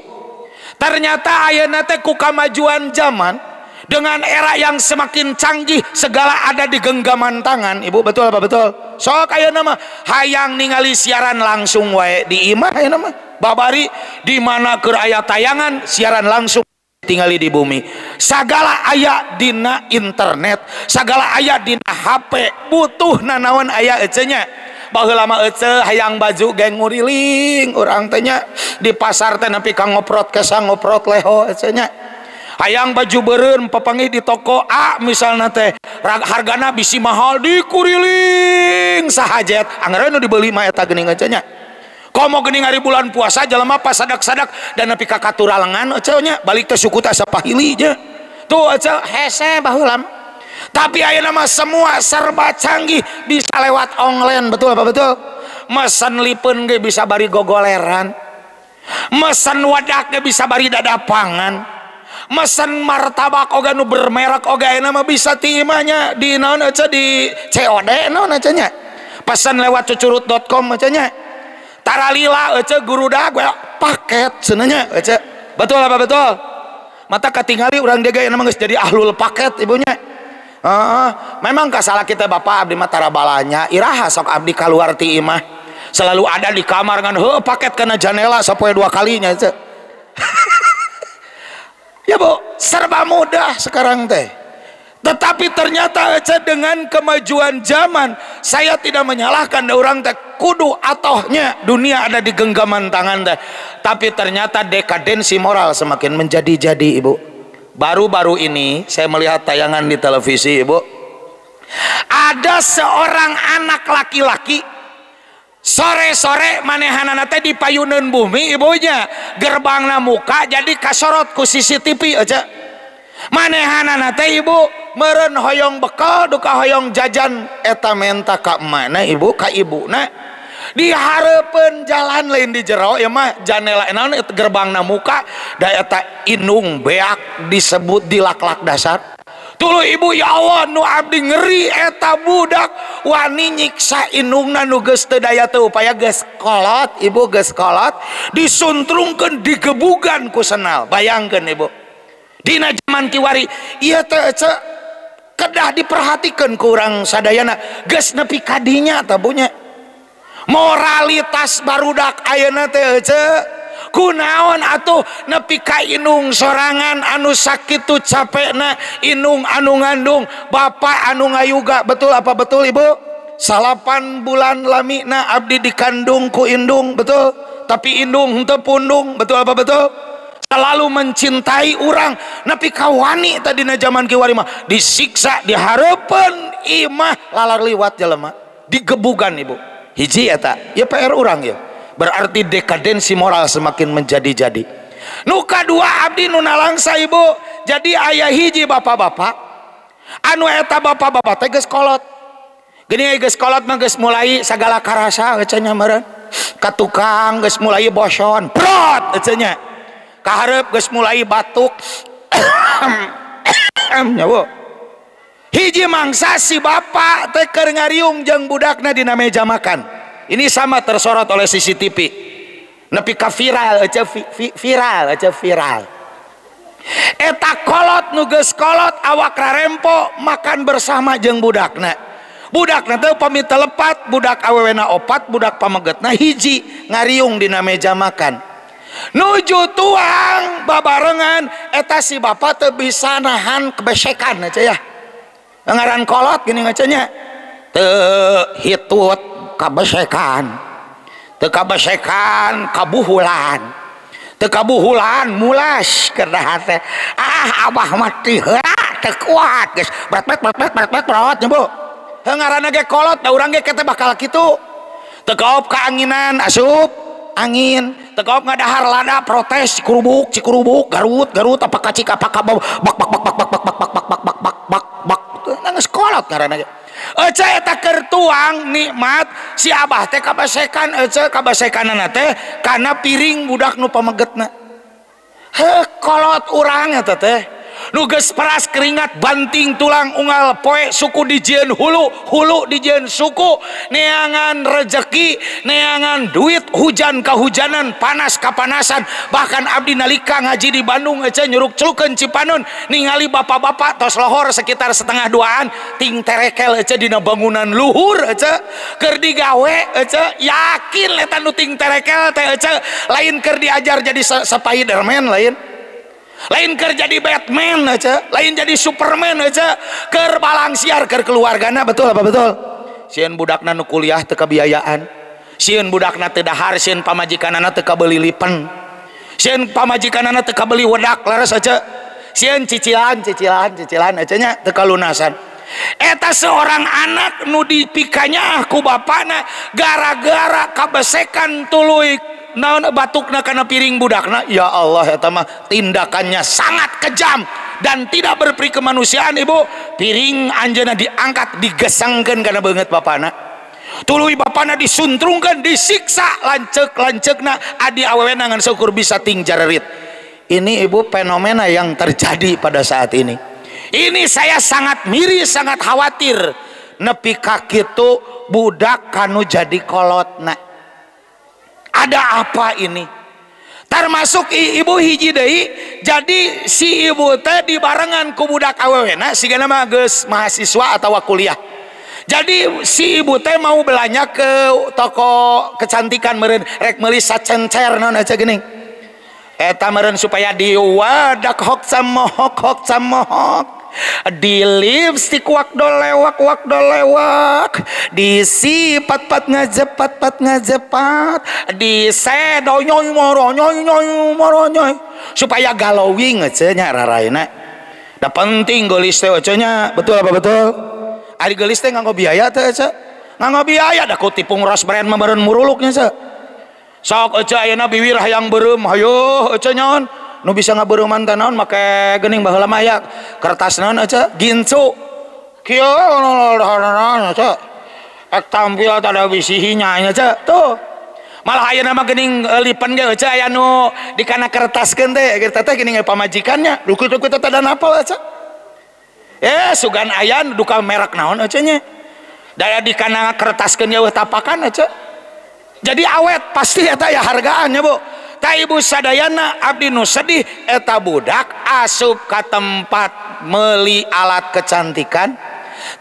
Ternyata ayeuna teh ku kamajuan zaman dengan era yang semakin canggih segala ada di genggaman tangan, Ibu, betul apa betul? Sok ayeuna mah hayang ningali siaran langsung wae di imah ayeuna mah. Babari di mana keur aya tayangan siaran langsung tinggali di bumi. Segala aya dina internet, segala aya dina HP, butuh nanaon aya ece nya. Baheula mah ece hayang baju geng nguriling urang teh nya di pasar teh nepi ka ngoprot kesa ngoprot leho ece nya. Hayang baju beureun papanggih di toko A misalna teh hargana bisi mahal dikuriling sahajet anggaran nu dibeli mah eta geuning ece nya. Komo geuning hari bulan puasa jelema pas sadak-sadak dan nepi ka katuralengan ece nya balik teh suku teh asa pahili nya. Tuh ece hese baheula. Tapi ayeuna mah semua serba canggih bisa lewat online, betul apa betul? Mesen lipeun ge bisa bari gogoleran. Mesen wadak ge bisa bari dadapangan. Mesen martabak oge nu bermerek oge ayeuna mah bisa ti imah nya di naon ece di COD naon ece nya. Pesan lewat cucurut.com ece nya. Taralila ece guruda gue paket cenanya ece, betul apa betul? Mata katingali urang dia gaya geus jadi ahlul paket ibunya. Memang kasalah kita bapak abdi mah tara balanya iraha sok abdi kaluar ti imah selalu ada di kamar ngan heuh paket kana janela sapoe dua kalinya ece. Ya Bu, serba mudah sekarang teh. Tetapi ternyata ece dengan kemajuan zaman, saya tidak menyalahkan orang teh kudu atohnya dunia ada di genggaman tangan teh. Tapi ternyata dekadensi moral semakin menjadi-jadi, Ibu. Baru-baru ini saya melihat tayangan di televisi, Ibu. Ada seorang anak laki-laki sore-sore manehanana teh di payuneun bumi ibunya, gerbangna muka jadi kasorot ku CCTV aja. Manehanana teh ibu meureun hoyong bekal duka hoyong jajan eta menta ka emakna ibu ka ibuna di hareupeun jalan lain di jero ya mah janela naon gerbangna muka da eta indung beak disebut dilaklak dasar. Tuluy ibu ya Allah nu abdi ngeri eta budak wani nyiksa indungna nu geus teu daya teu upaya geus kolot ibu geus kolot disuntrungkeun digebugan ku senal. Bayangkeun ibu dina zaman kiwari ieu teh kedah diperhatikeun ku urang sadayana geus nepi ka dinya tah bu nya. Moralitas barudak ayeuna teh kunaon atuh nepi ka inung sorangan anu sakitu capekna inung anu ngandung bapak anu ngayuga. Betul apa betul ibu? 8 bulan lamina abdi dikandung ku indung, betul? Tapi indung henteu pundung, betul apa betul? Selalu mencintai urang nepi ka wani tadina zaman kiwari mah disiksa dihareupeun imah lalar liwat jelema digebugan ibu. Hiji eta ya PR urang ya. Berarti dekadensi moral semakin menjadi-jadi. Nu kadua abdi nu nalangsa ibu. Jadi aya hiji bapak-bapak anu eta bapak-bapak teh geus kolot. Geuning geus kolot mah geus mulai sagala karasa cenah meureun. Ka tukang geus mulai boson, prot cenah. Ka hareup geus mulai batuk. Nya bu. Hiji mangsa si bapak teh keur ngariung jeung budakna dina meja makan. Ini sama tersorot oleh CCTV. Nepi ka viral aja viral aja viral. Eta kolot nu geus kolot awak rarempo makan bersama jeung budakna. Budakna teh upami teu lepat, budak awewena opat, budak pamegetna hiji ngariung dina meja makan. Nuju tuang babarengan eta si bapak teu bisa nahan kebesekan aja ya. Ngaran kolot gini ngacanya. Teu hitut kabesekan, teu kabesekan kabuhulan, teu kabuhulan mulas keur dahar teh. Ah abah mati heula teu kuat geus berat berat berat berat berat berat nya bu. Heuh ngaranna ge kolot da urang ge teh bakal kitu. Teu kaop kaanginan asup angin, teu kaop ngadahar lada protes cikurubuk cikurubuk garut garut apa kacik apa ka bak bak bak bak bak bak bak bak bak bak bak bak bak geus kolot ngaranna ge. Ece eta keur tuang nikmat si abah teh kabasekan ece kabasekanana teh kana piring budak nu pamegetna. Heuh kolot urang eta teh nu geus peras keringat banting tulang unggal poe suku dijieun hulu hulu dijieun suku neangan rejeki neangan duit hujan kahujanan panas kapanasan. Bahkan abdi nalika ngaji di Bandung ece nyuruk celukeun Cipanun ningali bapak-bapak tos lohor sekitar 1:30an ting terekel ece dina bangunan luhur ece keur digawe ece yakin eta nu ting terekel teh ece lain keur diajar jadi Spiderman lain lain keur jadi Batman aja, lain jadi Superman aja, keur balangsiar keur keluargana. Betul apa betul? Sieun budakna nu kuliah teu kabiayaan, sieun budakna teu dahar, sieun pamajikanana teu kabeuli lipen, sieun pamajikanana teu kabeuli wedak leres aja, sieun cicilan cicilan cicilan aja nya teu kalunasan. Eta seorang anak nu dipikanya ku bapana gara-gara kabesekan tuluy naon batukna kana piring budakna. Ya Allah eta mah tindakannya sangat kejam dan tidak berperi kemanusiaan ibu. Piring anjeunna diangkat digesangkeun kana beungeut bapana, tuluy bapana disuntrungkeun disiksa lanceuk-lanceukna adi awewena ngan syukur bisa ting jarerit. Ini ibu fenomena yang terjadi pada saat ini. Ini saya sangat miris, sangat khawatir nepi ka kitu budak kanu jadi kolotna. Ada apa ini? Termasuk ibu hiji deui, jadi si ibu teh dibarengan ku budak awewena sigana mah geus mahasiswa atawa kuliah. Jadi si ibu teh mau belanja ke toko kecantikan meureun rek meuli sacencer naon aja geuning. Eta meureun supaya diwadak hok samohok hok samohok. Di lipstik wak dolewak wak dolewak, di si pat pat ngajepat pat ngajepat, di sedo nyoy moro nyoy nyoy moro nyoy supaya galowing aja nya raraina. Da penting geulis teh aja nya, betul apa betul? Ari geulis teh nganggo biaya teh aja, nganggo biaya da ku tipung ros brand mah meureun muruluknya aja. Sok aja ayeuna biwir hayang beureum, hayoh aja nyaon. Nu bisa ngabeureuman teh naon make geuning baheula mah aya kertas naon aja gincu kieu aja ek tampil tada bisihinya aja tuh. Malah ayeuna mah geuning lipen ge aja aya nu dikana kertaskeun teh eta teh geuning pamajikannya lu kitu kitu tada napal aja. Sugan aya duka merek naon ece nya. Daya di kana kertaskeun eueuh tapakan ece. Jadi awet pasti eta ya hargaan nya Bu. Ta ibu sadayana abdi nu sedih eta budak asup ka tempat meuli alat kecantikan.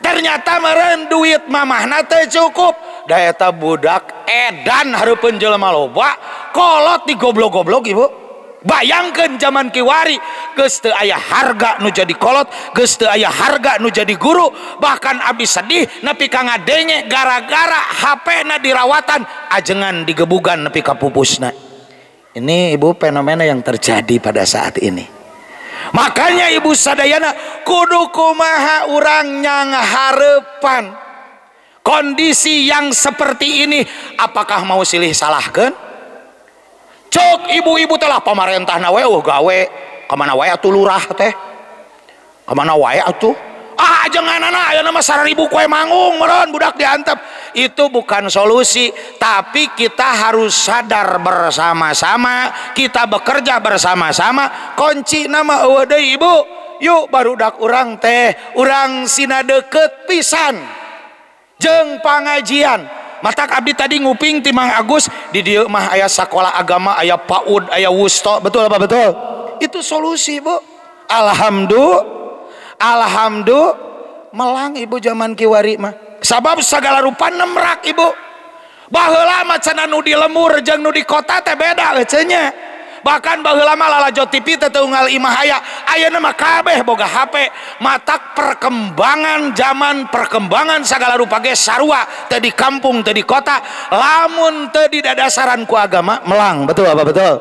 Ternyata meureun duit mamahna teu cukup. Da eta budak edan hareupeun jelema loba, kolot digoblok-goblok ibu. Bayangkeun zaman kiwari geus teu aya harga nu jadi kolot, geus teu aya harga nu jadi guru. Bahkan abdi sedih nepi ka ngadenge gara-gara HP-na dirawatan ajengan digebugan nepi ka pupusna. Ini ibu fenomena yang terjadi pada saat ini. Makanya ibu sadayana kudu kumaha urang nyangharepan kondisi yang seperti ini, apakah mau silih salahkeun? Cok ibu-ibu telah pamarentah na we gawe kemana wae atuh lurah teh, kemana wae atuh, ah ajenganana ayeuna mah 1000 kue manggung meureun budak diantep. Itu bukan solusi, tapi kita harus sadar bersama-sama, kita bekerja bersama-sama. Kunci nama eueuh deui ibu, yuk barudak urang teh, urang sina deket pisan jeung pangajian. Matak abdi tadi nguping ti Mang Agus di dieu mah aya sakola agama, aya PAUD, aya wusto, betul apa betul? Itu solusi Bu. Alhamdulillah, alhamdulillah melang ibu zaman kiwari mah. Sabab segala rupa nemrak ibu. Baheula mah cenah nu di lemur jeung nu di kota teh beda ece nya. Bahkan baheula mah lalajo TV teh teu unggal imah aya. Ayeuna mah kabeh boga HP. Matak perkembangan zaman, perkembangan segala rupa ge sarua teu di kampung teu di kota, lamun teu didadasaran ku agama melang, betul apa betul?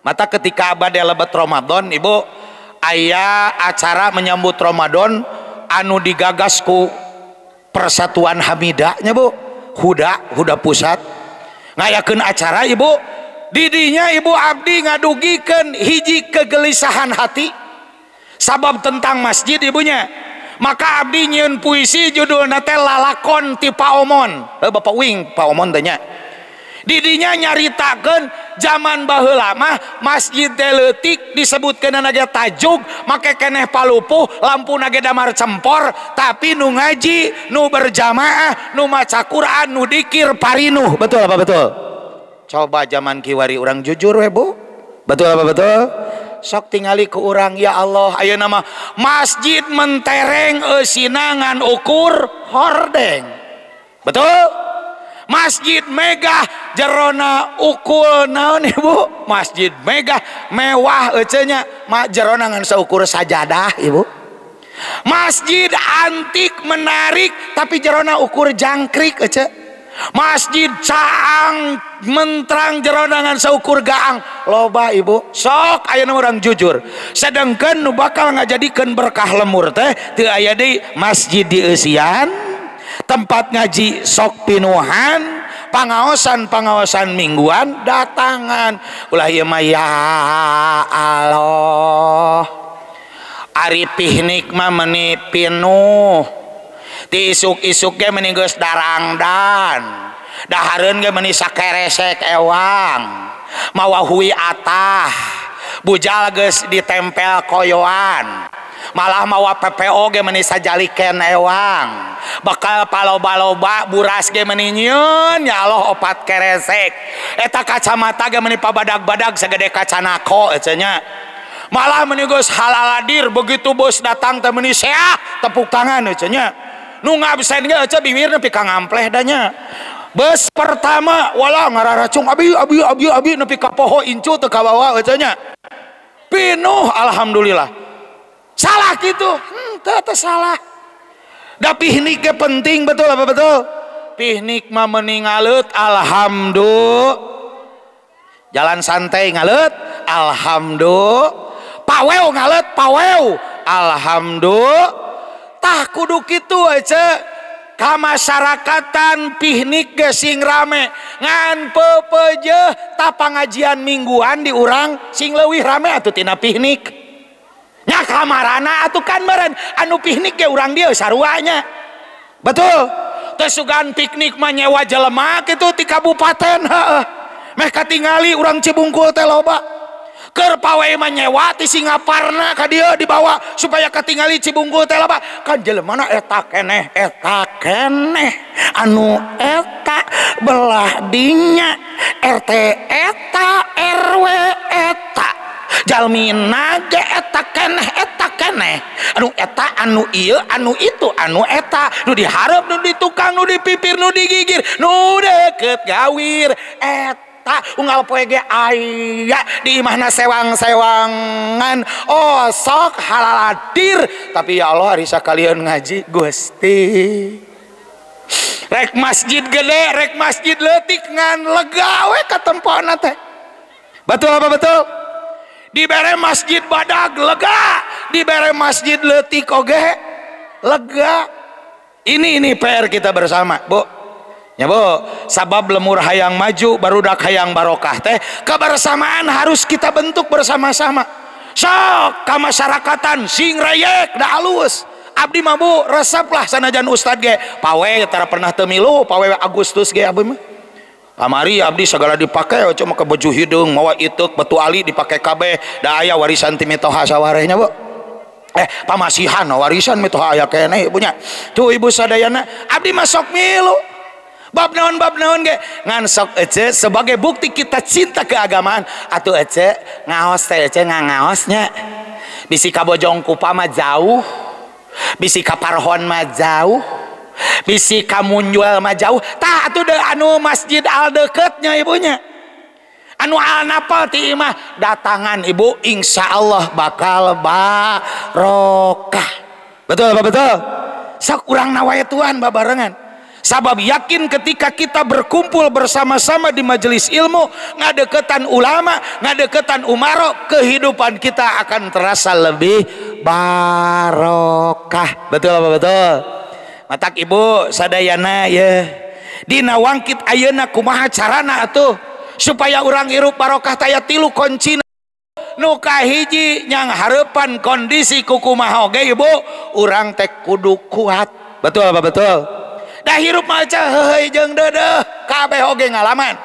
Mata ketika bade lebet Ramadan ibu, aya acara menyambut Ramadan anu digagas ku Persatuan Hamidah nya Bu, Huda, Huda Pusat ngayakeun acara ibu. Didinya ibu abdi ngadugikeun hiji kegelisahan hati sabab tentang masjid ibunya. Maka abdi nyieun puisi judulna teh Lalakon ti Paomon. Bapak wing Paomon teh nya. Didinya nyaritakeun zaman baheula mah masjid teh leutik disebutkeunana ge tajug, make keneh palupuh, lampuna ge damar cempor, tapi nu ngaji, nu berjamaah, nu maca Quran, nu dikir parinuh. Betul apa betul? Coba zaman kiwari urang jujur we Bu. Betul apa betul? Sok tingali ku urang ya Allah, ayeuna mah masjid mentereng eusina ngan ukur hordeng. Betul? Masjid megah jerona ukul naon ibu? Masjid megah mewah ece nya, jerona ngan saukur sajadah ibu. Masjid antik menarik tapi jerona ukur jangkrik ece. Masjid caang menterang jerona ngan saukur gaang. Loba ibu. Sok ayeuna urang jujur. Sedangkan nu bakal ngajadikeun berkah lemur teh teu aya deui masjid dieusian, tempat ngaji sok pinuhan, pangaosan-pangaosan mingguan datangan. Ulah ieu mah ya Allah. Ari pihnik mah meuni pinuh. Ti isuk-isuk ge meuni geus darangdan. Dahareun ge meuni sakeresek ewang. Mawa hui atah. Bujal geus ditempel koyoan. Malah mawa PPO ge meuni sajaliken ewang. Bakal paloba-loba buras ge meuni nyieun ya Allah opat keresek. Eta kacamata ge meuni pabadag-badag sagede kacanako ece nya. Malah meuni geus halaladir begitu bos datang teh meuni seah tepuk tangan ece nya. Nu ngabsen ge ece bibir nepi ka ngampleh da nya. Bus pertama wala ngararacung abi abi abi abi nepi ka poho incu teu kabawa ece nya. Pinuh alhamdulillah. Salah gitu, teu salah. Da pihnik ge penting, betul apa betul? Pihnik mah meuni ngaleut alhamdulillah. Jalan santai ngaleut alhamdulillah. Pawew ngaleut pawew alhamdulillah. Tah kudu kitu ece. Kamasyarakatan pihnik ge sing rame ngan pepeujeuh ta pangajian mingguan di urang sing leuwih rame atuh tina pihnik. Nya kamarana atuh kan meureun anu pihnik ge urang dieu sarua nya. Betul? Teu sugan piknik mah nyewa jelema kitu ti kabupaten heueuh. Meh katingali urang Cibungkul teh loba. Keur pawe mah nyewa ti Singaparna ka dieu dibawa supaya katingali Cibungkul teh loba. Kan jelemana eta keneh anu eta belah dinya RT eta RW eta jalmina ge eta keneh anu eta anu ieu anu itu anu eta nu dihareup nu di tukang nu di pipir nu digigir nu deket gawir eta unggal poe ge aya di imahna sewang-sewangan oh sok halaladir. Tapi ya Allah ari sakalian ngaji Gusti rek masjid gede rek masjid leutik ngan lega we katempona teh. Betul apa betul? Dibere masjid badag lega, dibere masjid leutik oge lega. Ini PR kita bersama, Bu. Ya Bu, sabab lemur hayang maju barudak hayang barokah teh kebersamaan harus kita bentuk bersama-sama. Sok kamasyarakatan sing reyek da alus. Abdi mah Bu resep lah sanajan ustad ge pawe tara pernah teu milu pawe Agustus ge abdi mah. Kamari abdi segala dipake cuma ke baju hideung mawa iteuk batu ali dipake kabeh da aya warisan ti mitoha sawarehnya Bu. Pamasihan warisan mitoha aya keneh ibunya. Tuh ibu sadayana abdi mah sok milu. Bab naon ge ngan sok ece sebagai bukti kita cinta keagamaan atuh ece ngaos teh ece ngangaosnya. Bisi ka Bojong Kupa mah jauh, bisi ka Parhon mah jauh, bisi ka Munjual mah jauh. Tah atuh de anu masjid al deketnya ibunya. Anu al napal ti imah datangan ibu insyaallah bakal barokah. Betul apa betul? Sok urang nawaituan babarengan. Sabab yakin ketika kita berkumpul bersama-sama di majelis ilmu, ngadeketan ulama, ngadeketan umaro, kehidupan kita akan terasa lebih barokah. Betul apa betul? Matak ibu sadayana ya. Dina wangkit ayeuna kumaha carana atuh supaya urang hirup barokah taya tilu kuncina. Nu kahiji nyang hareupan kondisi kukumaha oge ibu, urang teh kudu kuat. Betul apa betul? Dah hirup maca heuheuy jeung deudeuh kabeh oge ngalaman.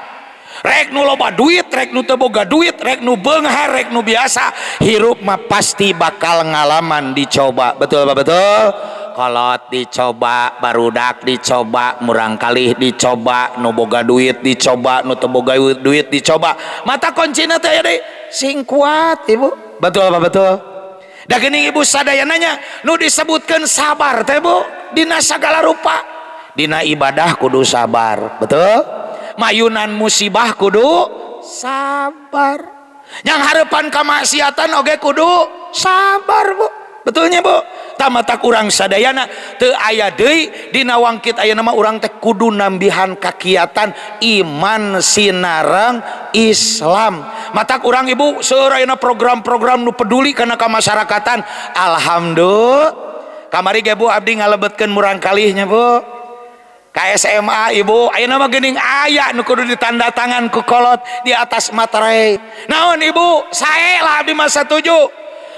Rek nu loba duit, rek nu teu boga duit, rek nu beunghar, rek nu biasa, hirup mah pasti bakal ngalaman dicoba. Betul apa betul? Kolot dicoba, barudak dicoba, murangkalih dicoba, nu boga duit dicoba, nu teu boga duit dicoba. Mata kuncina teh aya deui sing kuat ibu. Betul apa betul? Da geuning ibu sadayananya nu disebutkeun sabar teh Bu dina sagala rupa. Dina ibadah kudu sabar, betul? Mayunan musibah kudu sabar. Yang harapan kemaksiatan oge kudu sabar Bu. Betulnya Bu? Tamata kurang sadayana teu aya deui dina wangkit ayeuna mah urang teh kudu nambihan kakiatan iman sinareng Islam. Mata kurang ibu seueur ayeuna program-program nu peduli kana kamasyarakatan. Alhamdulillah. Kamari ge Bu abdi ngalebetkeun murangkalihnya Bu. Ka SMA ibu ayeuna mah geuning aya nu kudu ditanda tangan ku kolot di atas materai. Naon ibu? Sae lah abdi mah satuju.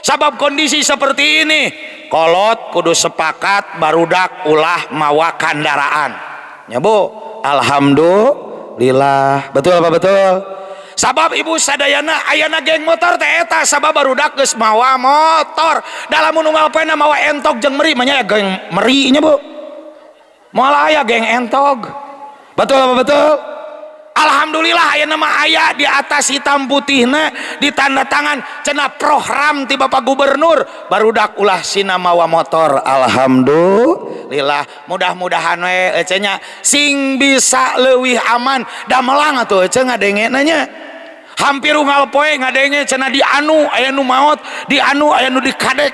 Sabab kondisi seperti ini, kolot kudu sepakat barudak ulah mawa kandaraan. Ya Bu, alhamdulillah. Betul apa betul? Sabab ibu sadayana ayana geng motor teh eta sabab barudak geus mawa motor. Dalam unggal poena mawa entok jeung meri mah nya geng meri nya Bu. Moal aya geng entog. Betul apa betul? Alhamdulillah aya nama aya di atas hitam putihna ditanda tangan cenah program ti Bapak Gubernur barudak ulah sina mawa motor. Alhamdulillah. Mudah-mudahan we ece nya sing bisa leuwih aman damelang atuh ece ngadengena nya. Hampir unggal poe ngadenge cenah di anu aya nu maot, di anu aya nu dikadek,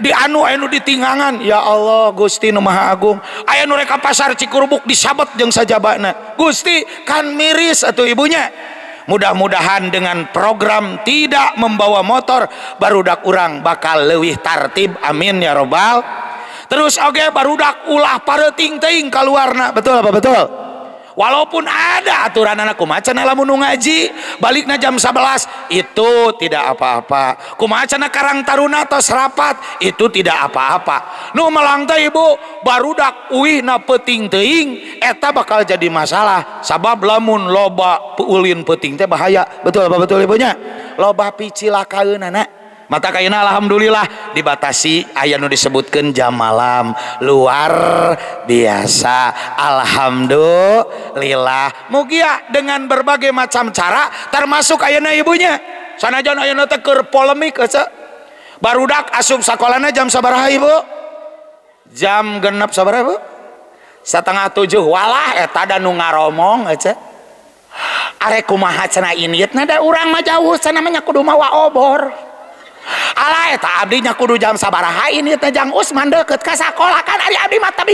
di anu aya nu ditinggangan. Ya Allah Gusti nu Maha Agung. Aya nu rek ka pasar Cikurubuk disabet jeung sajabana. Gusti kan miris atuh ibunya. Mudah-mudahan dengan program tidak membawa motor barudak urang bakal leuwih tartib. Amin ya robbal. Terus oge barudak ulah pareuting teuing kaluarna. Betul apa betul? Walaupun ada aturan anak kumaha cenah lamun nu ngaji balikna jam 11 itu tidak apa-apa. Kumaha cenah Karang Taruna tos rapat itu tidak apa-apa. Nu melang teh ibu barudak uihna peuting teuing eta bakal jadi masalah. Sabab lamun loba ulin peuting teh bahaya. Betul apa betul ibunya? Loba picilakaeunana. Mata kayana alhamdulillah dibatasi aya nu disebutkeun jam malam luar biasa alhamdulillah. Mugia dengan berbagai macam cara termasuk ayeuna ibunya sanajan ayeuna teh keur polemik ece barudak asup sakolana jam sabaraha ibu? Jam genep sabaraha ibu? 6:30 walah eta da nu ngaromong ece arek kumaha cenah inditna da urang mah jauh cenah mah nya kudu mawa obor. Alah eta abdi nya kudu jam sabaraha ini teh jang Usman deukeut ka sakola kan ari abdi mah tapi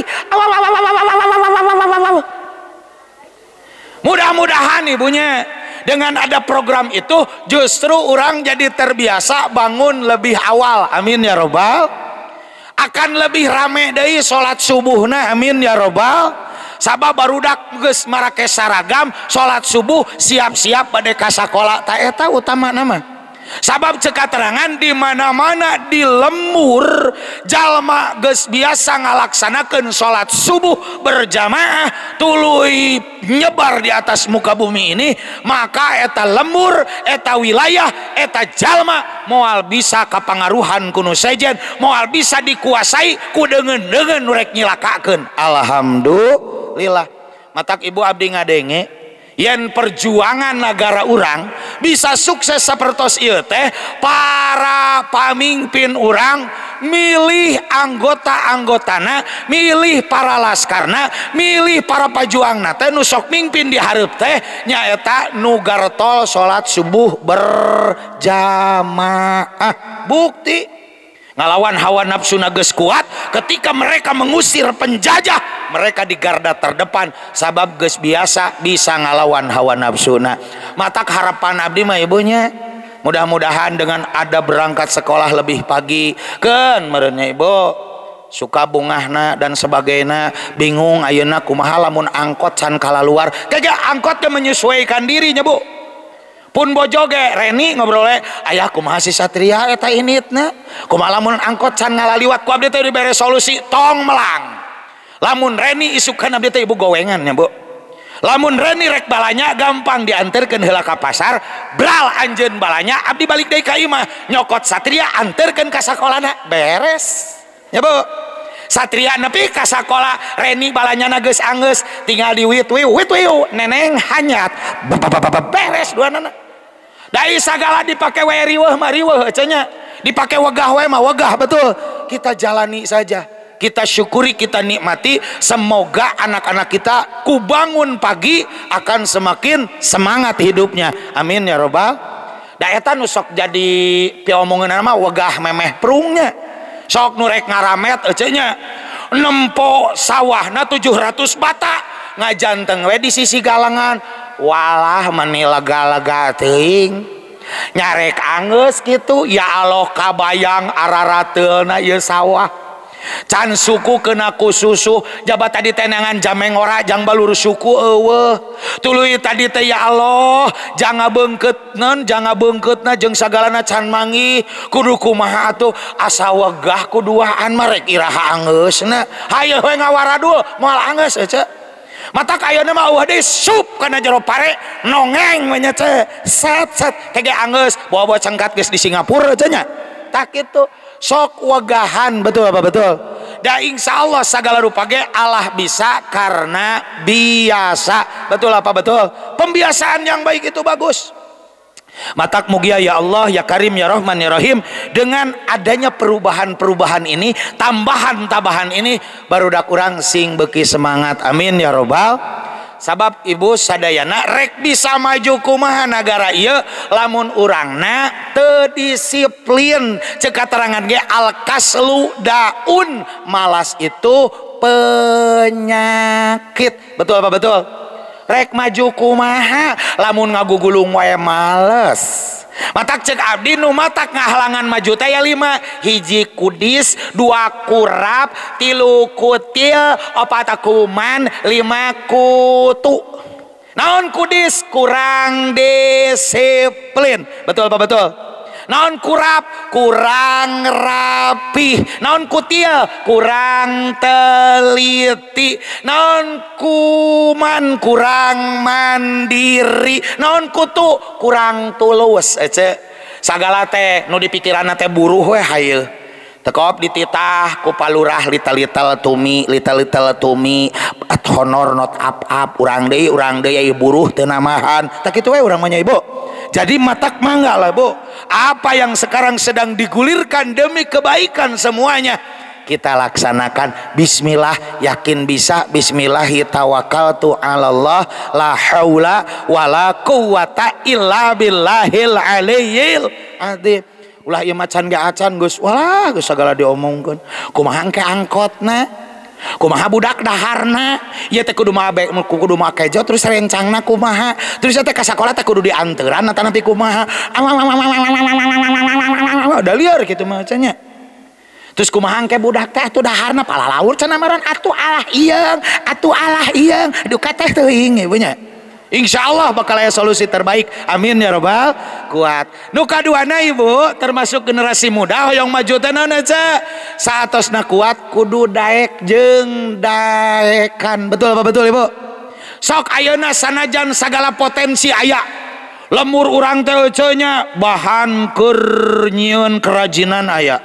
mudah-mudahan ibunya dengan ada program itu justru orang jadi terbiasa bangun lebih awal amin ya robbal. Akan lebih rame deui salat subuhna amin ya robbal. Sabab barudak geus marake saragam salat subuh siap-siap bade ka sakola ta eta utamana mah. Sabab cek katerangan di mana-mana di lembur jalma geus biasa ngalaksanakeun salat subuh berjamaah tuluy nyebar di atas muka bumi ini maka eta lembur eta wilayah eta jalma moal bisa kapangaruhan ku nu sejen moal bisa dikuasai ku deungeun-deungeun nu rek nyilakakeun. Alhamdulillah. Matak ibu abdi ngadenge yen perjuangan negara urang bisa sukses sapertos ieu teh para pamimpin urang milih anggota-anggotana milih para laskarna milih para pajuangna teh nu sok mimpin di hareup teh nyaeta nu gartol salat subuh berjamaah. Bukti ngalawan hawa nafsu geus kuat ketika mereka mengusir penjajah mereka di garda terdepan sabab geus biasa bisa ngalawan hawa nafsuna. Matak harapan abdi mah ibunya mudah-mudahan dengan ada berangkat sekolah lebih pagi keun meureunnya ibu suka bungahna dan sebagainya bingung ayeuna kumaha lamun angkot can kalaluar kagak angkot ge menyesuaikan dirinya bu. Pun bojo ge Reni ngobrol ayah kumaha si Satria eta initna kumaha lamun angkot can ngalaliwat ku abdi teh dibere solusi tong melang lamun Reni isukan abdi teh ibu gowengan nya bu. Lamun Reni rek balanya gampang diantarkeun heula ka pasar bral anjeun balanya abdi balik deui ka imah nyokot Satria anterkeun ka sakolana beres nya bu. Satria nepi ka sakola Reni balanyana geus anggeus tinggal di wit wiu wit wiu neneng hanyat beres duanana. Dai sagala dipake we riweuh mah riweuh cenah dipake wegah we mah wegah betul. Kita jalani saja, kita syukuri, kita nikmati. Semoga anak-anak kita kubangun pagi akan semakin semangat hidupnya amin ya robbal. Da eta nu sok jadi piomongeunana mah wegah memeh prungnya sok nu rek ngaramet cenah nempo sawahna 700 bata ngajanteng we di sisi galangan walah meni lega-lega teuing nyarek anggeus kitu ya Allah kabayang ararateulna ieu sawah can suku kena ku susu jabat tadi tenangan jameng ora jang balur suku eueuh tuluy tadi teh ya Allah jang ngabeungkeutna jang ngabeungkeutna jeung sagalana can manggih kudu kumaha atuh asa wegah ku duaan mah rek iraha anggeusna hayu we ngawaradul moal anggeus ece. Mata ayeuna mah eueuh deui sup kana jero pare nongeng we nya ce set set kege anggeus bawa-bawa cengkat geus di Singapura cenah nya tah kitu sok wegahan betul apa betul. Da insya Allah segala rupa ge Allah bisa karena biasa betul apa betul. Pembiasaan yang baik itu bagus. Matak mugia ya Allah ya Karim ya Rahman ya Rahim dengan adanya perubahan-perubahan ini tambahan-tambahan ini barudak urang sing beuki semangat amin ya robbal. Sabab ibu sadayana rek bisa maju kumaha nagara ieu lamun urangna teu disiplin cek katerangan ge al kaslu daun malas itu penyakit betul apa betul. Rek maju kumaha lamun ngagugulung wae males. Matak cek abdi nu matak ngahalangan maju teh ya 5 hiji kudis 2 kurap 3 kutil 4 kuman 5 kutu. Naon kudis? Kurang disiplin. Betul apa betul? Naon kurap? Kurang rapih. Naon kutil? Kurang teliti. Naon kuman? Kurang mandiri. Naon kutu? Kurang tulus. Ece sagala teh nu dipikiranna teh buruh we hayu. Tekop dititah ku palurah lital-lital tumi, lital-lital tumi, at honor not up-up, urang deui buruh teu namahan. Tak kitu we urang mah nya ibu. Jadi matak mangga lah bu. Apa yang sekarang sedang digulirkan demi kebaikan semuanya kita laksanakan. Bismillah, yakin bisa. Bismillahi tawakkaltu 'alallah, la haula wala quwata illa billahil aliyyil azim. Ulah ieu macan ge acan geus, walah geus sagala diomongkeun. Kumaha engke angkotna? Kumaha budak daharna? Ieu teh kudu make kudu make kejo terus rencangna kumaha? Terus teh ka sakola teh kudu dianteran atanapi kumaha? Da lieur kitu mah cenah. Terus kumaha engke budak teh atuh daharna palalaur cenah maran atuh alah ieung, atuh alah ieung. Duka teh teuing ieu nya. Insya Allah bakal aya solusi terbaik. Amin ya robbal kuat. Nu kaduana ibu termasuk generasi muda hoyong maju teh naon aja. Saatosna kuat kudu daek jeung daekan. Betul apa betul ibu? Sok ayeuna sanajan sagala potensi aya. Lemur urang teh ece nya bahan keur nyieun kerajinan aya.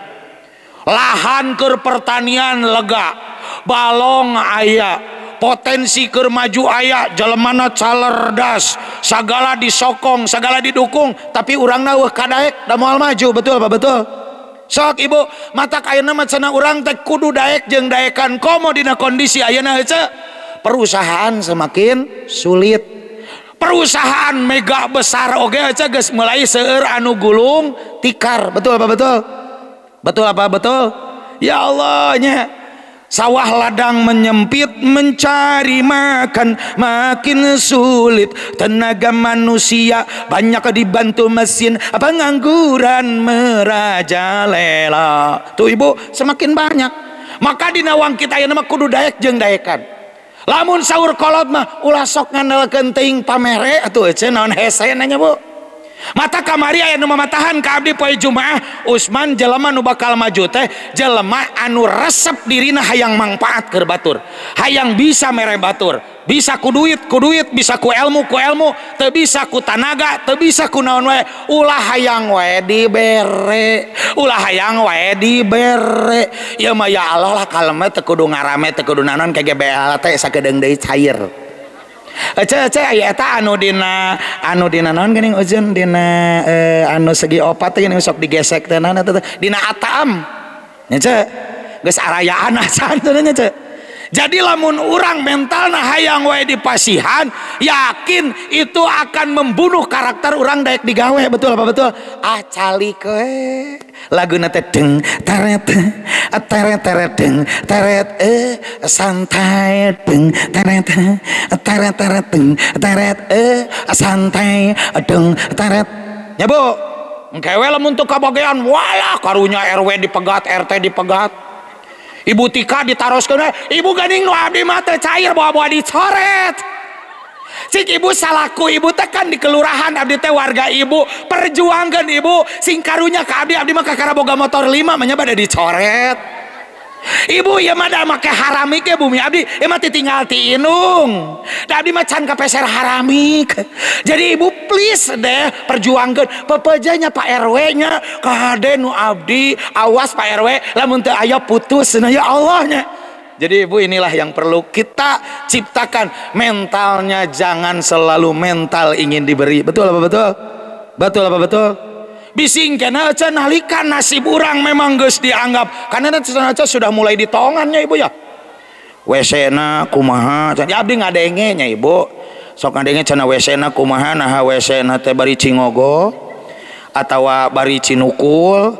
Lahan keur pertanian lega. Balong aya. Potensi keur maju aya, jelemana calerdas, sagala disokong, sagala didukung, tapi urangna eueuh kadaek da moal maju, betul apa betul? Sok ibu, matak ayeuna mah cenah urang teh kudu daek jeung daekan komo dina kondisi ayeuna heueuh. Perusahaan semakin sulit. Perusahaan mega besar oge heueuh geus mulai seueur anu gulung tikar, betul apa betul? Betul apa betul? Ya Allah nya. Sawah ladang menyempit, mencari makan makin sulit. Tenaga manusia banyak dibantu mesin, pengangguran merajalela. Tuh ibu, semakin banyak. Maka dina wangkit ayeuna mah kudu daek jeung daekan. Lamun saur kolot mah ulah sok ngandalkeun teuing pamere atuh ece naon hese nanya bu. Mata kamari aya nu mamatahan ka abdi poe Jumaah, Usman jelema nu bakal maju teh jelema anu resep dirina hayang mangpaat keur batur, hayang bisa mere batur, bisa ku duit, bisa ku ilmu, teu bisa ku tanaga, teu bisa ku naon wae, ulah hayang wae dibere, ulah hayang wae dibere. Ieu mah ya Allah lah kalem teu kudu ngarame, teu kudu naon KGBL teh sakedeung deui cair. Ece ece aya eta anu dina naon geuning ujeun dina anu segi opat teh geuning sok digesek teh naon eta teh dina ataam nya ce geus arayaan acan teh nya ce. Jadi lamun urang mentalna hayang wae dipasihan, yakin itu akan membunuh karakter urang daek digawe, betul apa betul? Ah calik we laguna teh deng teret teret teret deng teret santai deng teret teret teret deng teret santai deng teret. Ya bu, engke we lamun teu kabagean walah karunya RW dipegat, RT dipegat. Ibu Tika ditaroskeun, ibu geuning nu abdi mah teu cair bawa-bawa dicoret. Cik ibu salaku ibu teh kan di kelurahan abdi teh warga ibu, perjuangkeun ibu sing karunya ka abdi, abdi mah kakara boga motor 5 mah nya bade dicoret. Ibu ieu mah da make haramik ge bumi abdi, ieu mah titinggal ti inung. Da abdi mah can kapeser haramik. Jadi ibu please deh perjuangkeun pepeje nya Pak RW nya kade nu abdi, awas Pak RW lamun teu aya putus nah ya Allah nya. Jadi ibu inilah yang perlu kita ciptakan, mentalnya jangan selalu mental ingin diberi. Betul apa betul? Betul apa betul? Bising kena aja nalika nasib urang memang geus dianggap karena aja sudah mulai ditongannya ibu ya. WC na kumaha ya abdi ngadenge nya ibu, sok ngadenge cenah WC na kumaha, naha WC na teh bari cingogo atawa bari cinukul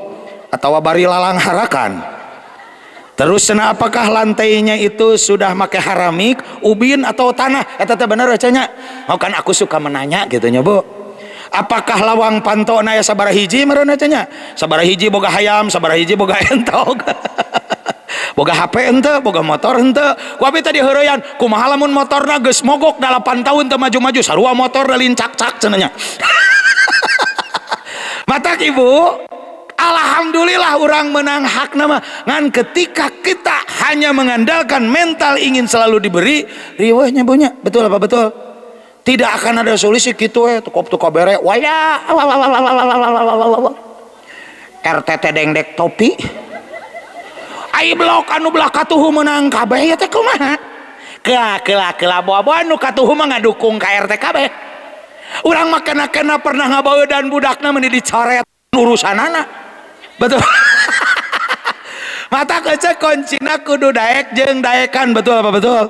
atawa bari lalangharakan. Terus cenah apakah lantainya itu sudah make haramik, ubin atau tanah? Eta teh bener cenah. Oh kan aku suka menanya gitu nya bu. Apakah lawang pantona ya sabaraha hiji meureun cenah? Sabaraha hiji boga hayam, sabaraha hiji boga entog. Boga HP henteu, boga motor henteu. Ku abi tadi heureuyan, kumaha lamun motorna geus mogok 8 tahun teu maju-maju, sarua motor lincak-cak cenah nya. Matak ibu, alhamdulillah orang menang hak nama. Ngan ketika kita hanya mengandalkan mental ingin selalu diberi, riweuhnya punya, betul apa betul? Tidak akan ada solusi gitu tukop tukop bere, waya, RTT dengdek topi. Ai blok anu belah katuhu menang kabeh ya teh kumaha? Kela kela kela boa-boa anu katuhu mah ngadukung ka RT kabeh. Urang mah kena-kena pernah ngabaeudan budakna meuni dicoret urusanana. Betul. Mata kece kuncina kudu daek jeung daekan, betul apa betul?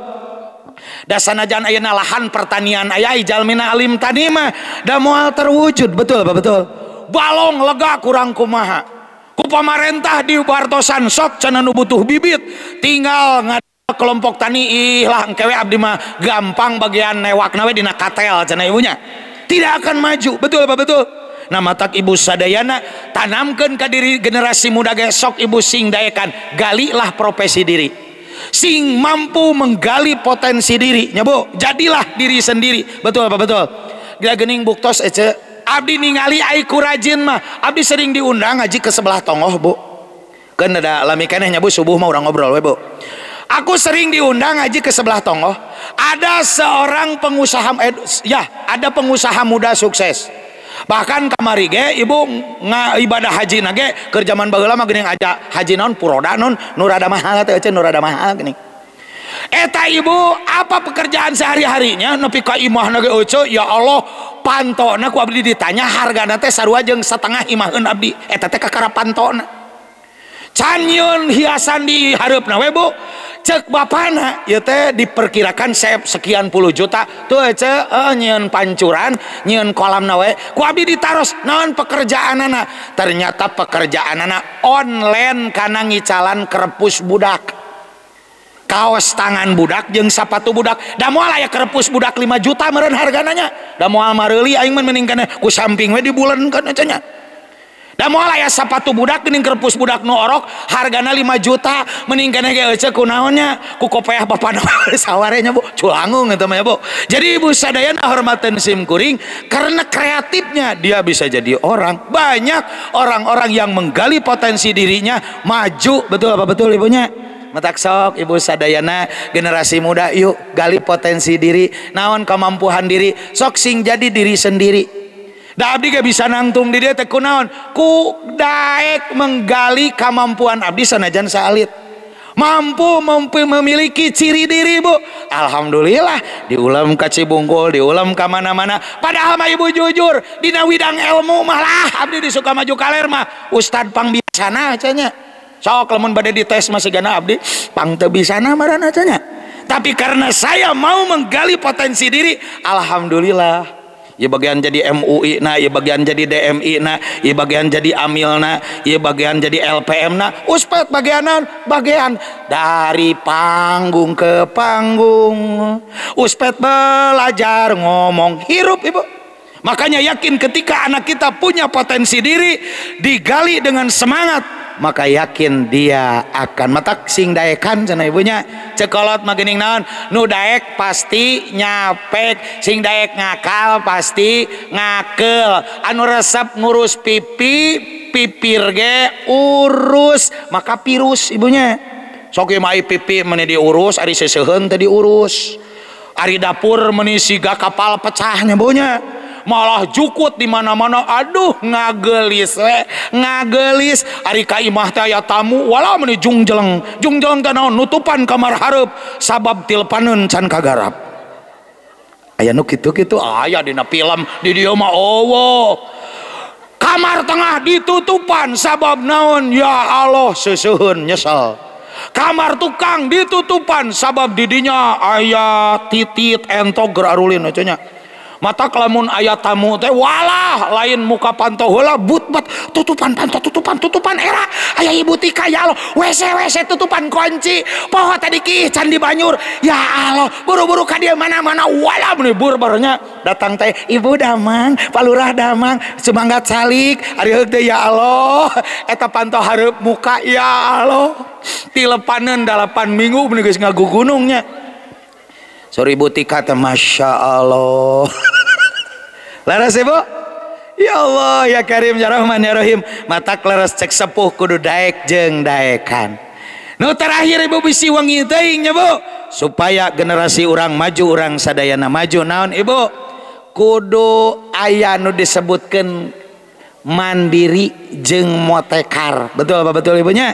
Da sanajan ayeuna lahan pertanian aya jalmina alim tani mah da moal terwujud, betul apa betul? Balong lega kurang kumaha? Ku pamarentah di bartosan sok cenah nu butuh bibit tinggal ngad kelompok tani ih lah engke we abdi mah gampang bagian newakna we dina katel cenah ibunya. Tidak akan maju, betul apa betul? Nah matak ibu sadayana tanamkeun ka diri generasi muda ge sok ibu sing daekan, galilah profesi diri, sing mampu menggali potensi diri nya bu, jadilah diri sendiri, betul apa betul? Gila geuning buktos ece abdi ningali ai ku rajin mah, abdi sering diundang ngaji ke sebelah tonggoh bu, kan ada lami keneh nya bu, subuh mah urang ngobrol we bu. Aku sering diundang ngaji ke sebelah tonggoh, ada seorang pengusaha ya, ada pengusaha muda sukses. Bahkan kamari ge ibu ibadah haji nage keur jaman baheula mah geuning aja haji naon puroda naon nu rada mahal teh euceun nu rada mahal geuning. Eta ibu apa pekerjaan sehari-harinya nepi ka imahna ge euceu ya Allah pantona ku abdi ditanya hargana teh sarua jeung setengah imaheun abdi eta teh kakara pantona. Can nyeun hiasan di hareupna we bu. Cek bapana ieu teh diperkirakan sekian puluh juta tuh ece nyieun pancuran nyieun kolamna we ku abdi ditaros naon pekerjaanana, ternyata pekerjaanana online kana ngicalan kerepus budak, kaos tangan budak jeung sapatu budak. Da moal aya kerepus budak 5 juta meureun hargana nya, da moal mareuli aing mah mending kana ku samping we dibulenkeun ece nya. Da moal aya sapatu budak geuning kerpus budak nu orok hargana 5 juta mending keneh ge euceu kunaon nya ku kopeah bapana saware nya bu, culangung eta mah ya bu. Jadi ibu sadayana hormateun sim kuring karena kreatifnya dia bisa jadi orang. Banyak orang-orang yang menggali potensi dirinya maju, betul apa betul ibunya? Matak sok ibu sadayana generasi muda yuk gali potensi diri, naon kemampuan diri, sok sing jadi diri sendiri. Da abdi gak bisa nangtung di dia teh kunaon ku daek menggali kemampuan abdi sanajan saalit mampu memiliki ciri diri bu. Alhamdulillah diulam ka Cibungkul, diulam ka mana-mana. Padahal mah ibu jujur dina widang ilmu malah abdi di Sukamaju Kaler mah ustad pangbiasana cenah. Sok lamun bade dites masih gana abdi pang teu bisana marana cenah. Tapi karena saya mau menggali potensi diri, alhamdulillah. Ya bagian jadi MUI na, ya bagian jadi DMI na, ya bagian jadi amil na, ya bagian jadi LPM na, uspet bagianan, bagian dari panggung ke panggung. Uspet belajar ngomong hirup ibu. Makanya yakin ketika anak kita punya potensi diri digali dengan semangat, maka yakin dia akan matak sing daekan cenah ibunya. Cekolot mah geuning naon nu daek pasti nyapek, sing daek ngakal pasti ngakel, anu resep ngurus pipi pipir ge urus maka virus ibunya. Sok ieu mah pipi meuni diurus, ari seuseuheun teh diurus, ari dapur meuni siga kapal pecah nya ibunya, malah jukut di mana-mana, aduh ngagelis we, ngagelis. Ari ka imah teh aya tamu, walau meuni jungjeleng, jungjeleng teh naon nutupan kamar hareup sabab tilpaneun can kagarap. Aya nu kitu-kitu aya dina film, di dieu mah eueuh. Kamar tengah ditutupan sabab naon ya Allah seuseun nyesel. Kamar tukang ditutupan sabab didinya aya titit entog ger arulin cenah. Matak lamun aya tamu teh walah lain muka panto heula but-but tutupan panto tutupan tutupan era aya Ibu Tika ya Allah WC WC tutupan kunci poho tadi ki candi banyur ya Allah buru-buru ka dieu mana-mana walah meuni bur-burnya datang teh Ibu Damang Pak Lurah Damang semangat salik ari heug teh ya Allah eta panto hareup muka ya Allah tilepaneun 8 minggu meuni geus ngagugunungnya. Sorry Ibu Tika teh Masya Allah. Laras Ibu? Ya Allah ya Karim ya Rahman ya Rahim. Matak leres cek sepuh kudu daek jeung daekan. Nu terakhir Ibu bisi wangi teuing nya Bu. Supaya generasi urang maju urang sadayana maju naon Ibu? Kudu aya nu disebutkeun mandiri jeung motekar. Betul apa betul ibunya?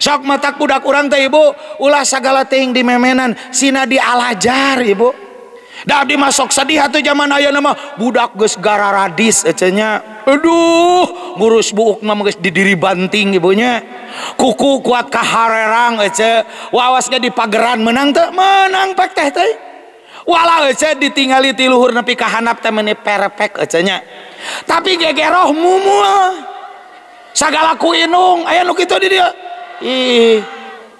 Sok matak budak urang teh Ibu ulah sagala teuing dimemenan sina dialajar Ibu. Da abdi mah sok sedih atuh zaman ayeuna mah budak geus gararadis ece nya. Aduh, ngurus buuk mah geus didiri banting ibunya. Kuku kuat kaharerang ece, wawas ge dipageran menang teu? Menang pek teh teh. Walah ece ditingali ti luhur nepi ka handap teh meuni perfect ece nya. Tapi gegeroh mumul. Sagala ku inung aya nu kitu di dieu. Ih,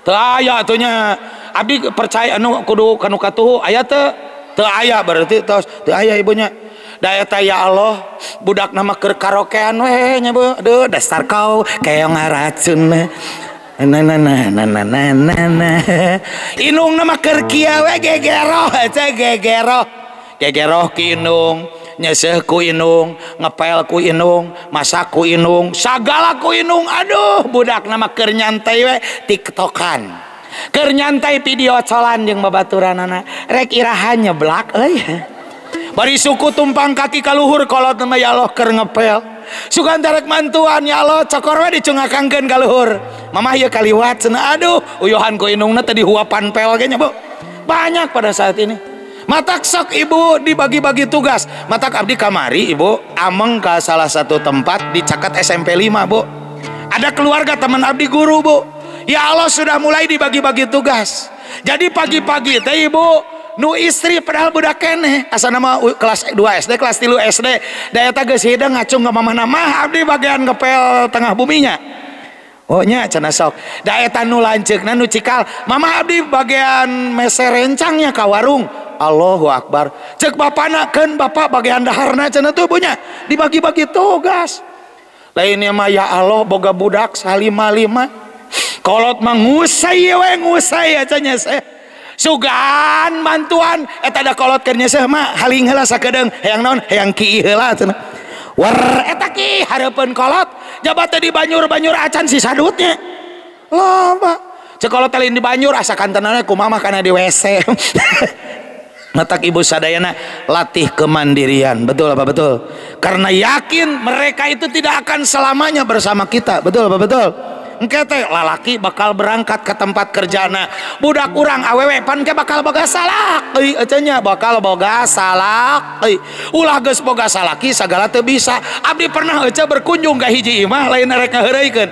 teu aya atuh nya. Abdi percaya anu kudu kanu katuhu aya teu? Teu aya berarti tos teu aya ibunya. Da eta ya Allah, budak nama keur karaokean we nya Bu. Aduh, dasar kau keong ngaracun. Na na na na na na na. Inung nama keur kieu we gegeroh eta gegeroh. Gegeroh ki inung, nyeseh ku inung, ngepel ku inung, masak ku inung, sagala ku inung. Aduh, budak nama keur nyantai we tiktokan. Keur nyantai video colan jeung babaturanana. Rek iraha nyeblak euy. Bari suku tumpang kaki ka luhur kolot mah ya Allah keur ngepel. Sugan rek mantuan ya Allah cokor we dicungakangkeun ka luhur. Mamah ieu kaliwat cenah aduh uyuhan ku inungna teh dihuapan pel ge nya Bu. Banyak pada saat ini. Matak sok Ibu dibagi-bagi tugas. Matak abdi kamari Ibu ameng ke salah satu tempat di caket SMP 5 Bu. Ada keluarga teman abdi guru Bu. Ya Allah sudah mulai dibagi-bagi tugas. Jadi pagi-pagi teh Ibu nu istri padahal budak keneh asana mah kelas 2 SD kelas 3 SD da eta geus hideng ngacung ka mamahna mah abdi bagian ngepel tengah buminya. Oh nya cenah sok. Da eta nu lanceukna nu cikal mama abdi bagian meser rencangnya ka warung. Allahu Akbar. Cek bapana keun bapak bagian daharna cenah tuh punya dibagi-bagi tugas. Lainnya mah ya Allah boga budak salima-lima. Kolot mah ngusai we ngusai aja nyeseh. Sugan bantuan eta da kolot keur nyeseh mah haling heula sakedeung hayang naon hayang kiih heula cenah. War eta ki hareupeun kolot jabat teh dibanyur-banyur acan si sadutnya. Loba. Cek kolot teh lain dibanyur asa kantenana kumaha mah kana di WC. Matak Ibu sadayana latih kemandirian, betul apa betul? Karena yakin mereka itu tidak akan selamanya bersama kita, betul apa betul? Engke teh lalaki bakal berangkat ke tempat kerjana, budak urang awewe pan ke bakal boga salaki, ecenya bakal boga salaki. Ulah geus boga salaki sagala teu bisa. Abdi pernah ece berkunjung ka hiji imah lain rek ngaheureuykeun.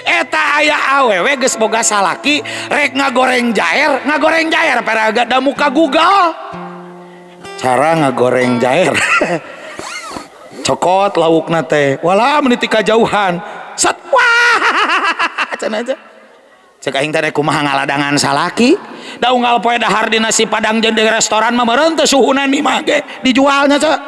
Eta aya awewe geus boga salaki rek ngagoreng jair paraga da muka Google. Cara ngagoreng jair. Cokot laukna teh. Walah meuni ti kajauhan. Set wah cenah aja. Cek aing teh kumaha ngaladangan salaki. Da unggal poe dahar di nasi padang jeung di restoran mah meureun teu suhunan imah ge dijualnya cek.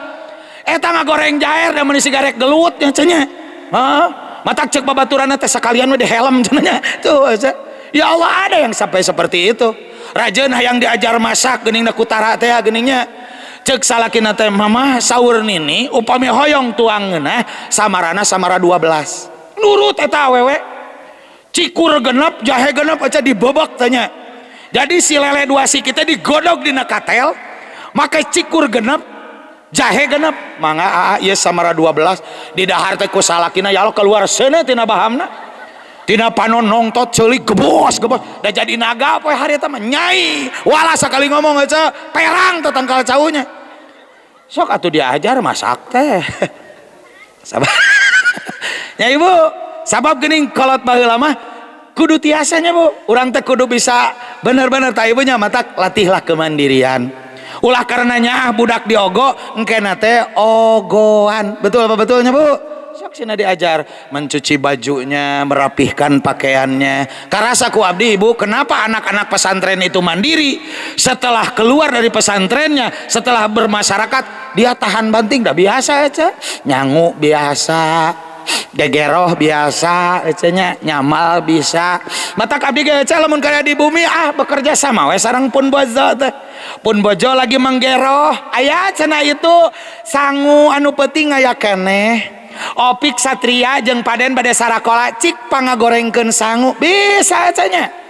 Eta ngagoreng jair da meuni sigarek gelut nya cenah. Hah? Matak cek babaturanna teh sakalian we di helm cenah nya. Tuh aja. Ya Allah ada yang sampai seperti itu. Rajeun hayang diajar masak geuning kutara teh geuningnya. Cek salakina teh mama saur nini upami hoyong tuang ngeunah samarana samara 12. Nurut eta awewe. Cikur genep jahe genep aja dibebek tanya. Jadi si lele dua siki teh digodog dina katel make cikur genep jahe genep mangga aa ieu samara 12 di dahar teh ku salakina ya Allah keluar seuneu tina bahamna. Tina panon nongtot ceuli gebos gebos da jadi naga poe hari eta mah nyai walah sakali ngomong aja perang teh tangkal caunya. Sok atuh diajar masak teh. Sabar. Nya Ibu, sabab geuning kolot baheula mah kudu tiasa nya Bu. Urang teh kudu bisa bener-bener tah ibu nya matak latihlah kemandirian. Ulah karena nyaah budak diogo engkena teh ogoan. Betul apa betulnya, Bu? Sok sina diajar mencuci bajunya, merapihkan pakaiannya. Karasa ku abdi ibu, kenapa anak-anak pesantren itu mandiri? Setelah keluar dari pesantrennya, setelah bermasyarakat, dia tahan banting dah biasa aja. Nyangu biasa, gegeroh biasa, ecenya nyamal bisa. Matak abdi ge ece lamun kaya di bumi ah bekerja sama we sareng pun bojo teh. Pun bojo lagi menggeroh, aya cenah itu sangu anu penting aya keneh. Opik Satria jeung Paden bade sarakola cik pangagorengkeun sangu bisa cenah.